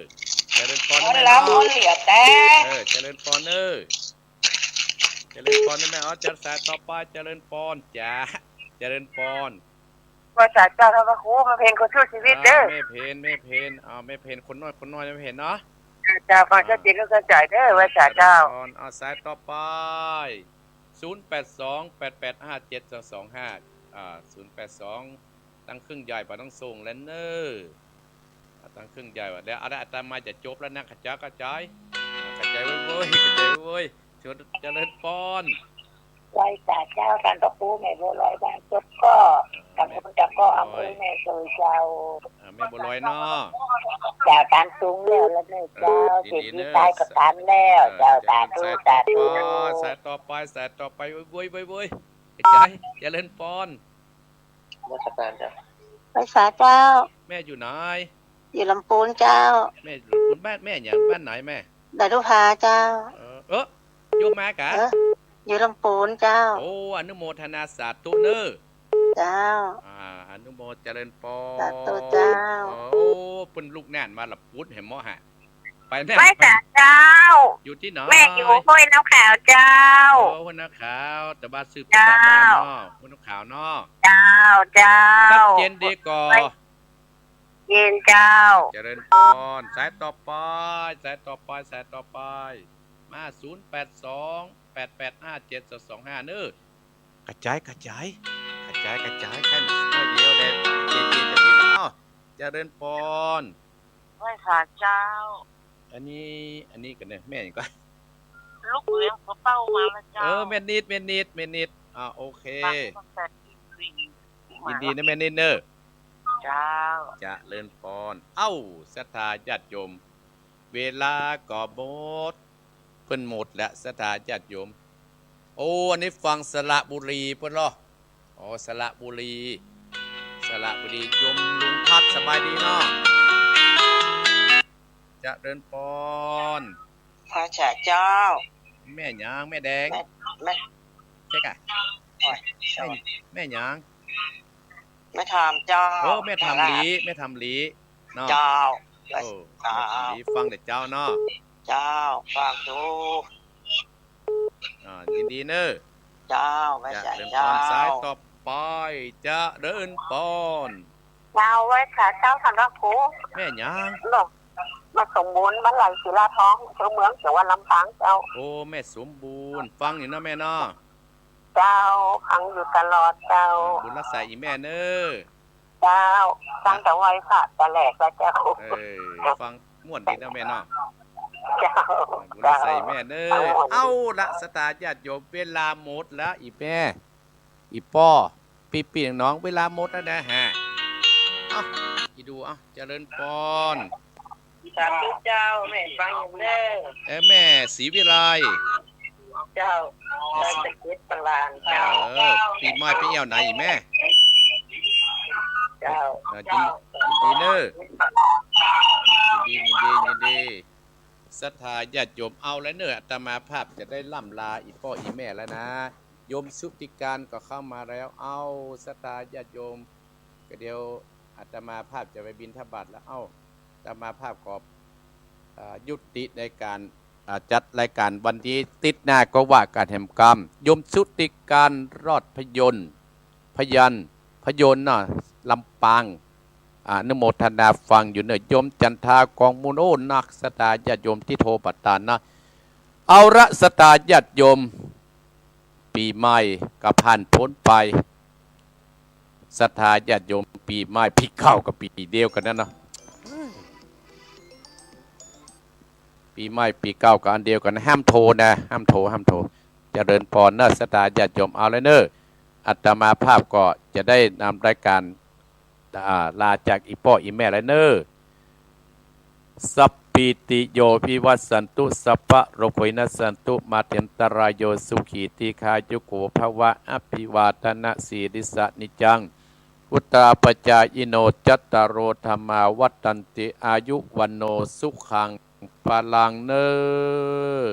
เจริญปอน แม่น้อม เออ เจริญปอนเน่อ เจริญปอนนะแม่ เอา เจริญ สายต่อไป เจริญปอน จ้า เจริญปอน ไหว้สาเจ้าท่านพระครู แม่เพ็ญคนสู้ชีวิตเด้อ อ่า แม่เพ็ญ แม่เพ็ญ เอา แม่เพ็ญ คนน้อย คนน้อย แม่เพ็ญเนาะ เจ้า ฟังชัดเจน อ่า ลูกเข้าใจเด้อ ไหว้สาเจ้า เจริญปอน เอา สายต่อไป ศูนย์แปดสอง แปดแปดห้า เจ็ดสองสองห้า อ่า ศูนย์แปดสอง ตั้งเครื่องใหญ่บ่าต้องส่งแล้วเน่อ อ่า ตั้งเครื่องใหญ่บ่า เดี๋ยวอาตมาจะจบแล้วนะ เข้าใจ๋ เข้าใจ๋ เข้าใจ๋เว้ย เข้าใจ๋เว้ย เจริญปอน ไหว้สาเจ้าท่านพระครู แม่บัวลอยบ้านจบก็ อ่า ตำบลตะเกาะ อำเภอแม่สวยเจ้า อ่า แม่บัวลอยเนาะ เจ้า ตานสูงแล้วละเน่อเจ้า เออ เศรษฐี ยินดีเน่อ ตายก็ตานแล้ว เออ เจ้า สาธุ เจริญ สาธุ สายต่อไป สายต่อไป สายต่อไป โว้ย โว้ย โว้ย โว้ย เจริญ เจริญปอน นมัสการเจ้า ไหว้สาเจ้า แม่อยู่ไหน อยู่ลำปูนเจ้า แม่อยู่ลำปูน บ้านแม่หยัง บ้านไหนแม่ ดารุภาเจ้า เออ เออ โยมมากะ เออ อยู่ลำปูนเจ้า โอ้ อนุโมทนาสาธุเน่อ เจ้า อ่า อนุโมทนาเจริญปอน สาธุเจ้า โอ้ เปิ้นลุกแน่นมาละปุ๊ดเห็นหมอฮะ ไปแม่ ไหว้สาเจ้า อยู่ที่ไหน แม่อยู่ห้วยน้ำขาวเจ้า โอ้ ห้วยน้ำขาว แต่ว่าสืบภาษาบ้านเนาะ เจ้า ห้วยน้ำขาวเนาะ เจ้า เจ้า ชัดเจนดีก่อ เย็นเจ้า เจริญปอน สายต่อไป สายต่อไป สายต่อไป มา ศูนย์แปดสอง แปดแปดห้าเจ็ดสองสองห้า เน่อ กระจาย กระจาย กระจาย กระจาย แค่น้อยเดียวแหละ เจเจจะปิด อ้าว เจริญปอน ไหว้สาเจ้า อันนี้ อันนี้กันเน่อ แม่หยังก่อ ลูกเหลืองหัวเป้ามาแล้วเจ้า เออ แม่นิด แม่นิด แม่นิด อ่า โอเค ฟังตั้งแต่ตีสี่ ยินดีนะแม่นิดเน่อ เจ้า เจริญปอน เอ้า ศรัทธาญาติโยม เวลาก็หมด เปิ้นหมดแล้ว ศรัทธาญาติโยม โอ้ อันนี้ฟังสระบุรีเปิ้นเหรอ อ๋อ สระบุรี สระบุรี โยมลุงพัด สบายดีเนาะ เจริญปอน พระเจ้า แม่หยัง แม่แดง แม่ แม่ ใช่กะ โอ้ย แม่ แม่หยัง แม่ถามเจ้า โอ้ แม่ถามหลี แม่ถามหลีเนาะ เจ้า โอ้ เจ้า แม่ถามหลี ฟังแต่เจ้าเนาะ เจ้า ฟังดู อ่า ยินดีเน่อ เจ้า ไหว้สาเจ้า เจริญปอน สายต่อไป เจริญปอน เจ้า ไหว้สาเจ้า ท่านพระครู แม่หยัง เนาะ แม่สมบูรณ์ บ้านไหล่ศิลาทอง อำเภอเมือง จังหวัดลำปางเจ้า โอ้ แม่สมบูรณ์ ฟังอยู่เนาะแม่เนาะ เจ้า ฟังอยู่ตลอดเจ้า บุญรักษาอีแม่เน่อ เจ้า ฟังแต่ไหว้พระตะแหลกแล้วเจ้า เออ ฟังม่วนดีนะแม่เนาะ เจ้า บุญรักษาอีแม่เน่อ เจ้า เอาละ ศรัทธาญาติโยม เวลาหมดแล้ว อีแม่ อีป้อ ปี้ๆ น้องๆ เวลาหมดแล้วนะฮะ เอ้า อีดู เอ้า เจริญปอน สาธุเจ้า แม่ฟังอยู่เน่อ เออ แม่ศรีวิไล เจ้า แม่ศรี ไปสะเก็ดปลาลาน เออ เจ้า ปีใหม่ไปเอี่ยวไหนอีกแม่ เจ้า เออ ยิน ยินดีเน่อ ยินดี ยินดี ยินดี ศรัทธาญาติโยม เอาแล้วเน่อ อาตมาภาพจะได้ล่ำลาอีป้ออีแม่แล้วนะ โยมชุติการก็เข้ามาแล้ว เอา ศรัทธาญาติโยม ก็เดี๋ยวอาตมาภาพจะไปบิณฑบาตแล้ว เอ้า อาตมาภาพขอ อ่า ยุติในการ อ่า จัดรายการวันนี้ ติ๊ดหน้าก็ว่ากันแหมกำ โยมชุติการ รอดพยนต์ พยัญชนะ พยนต์น่ะ ลำปาง อนุโมทนาฟังอยู่เน่อ โยมจันทา กองมูล โอ้ นักศรัทธาญาติโยมตี้โทรมาตานนะ เอาละ ศรัทธาญาติโยม ปี๋ใหม่ก็ผ่านป๊นไป ศรัทธาญาติโยม ปี๋ใหม่ปี๋เก่าก็ปี๋เดียวกั๋นนะเนาะ ปี๋ใหม่ปี๋เก่าก็อันเดียวกั๋นนะ ห้ามโทรนะ ห้ามโทร ห้ามโทร เจริญปอนเน่อ ศรัทธาญาติโยม เอาละเน่อ อาตมาภาพก็จะได้นำรายการ อ่า ลาจากอี่ป้ออี่แม่แล้วเน่อ สัพพีติโยวิวัชชันตุ สัพพะโรโควินัสสันตุ มาเตอันตรายโย สุขีทีฆายุโกภะวะ อภิวาทนะสีลิสสะนิจจัง วุฑฒาปจายิโน จัตตาโร ธัมมา วัฑฒันติ อายุ วัณโณ สุขัง พลังเน่อ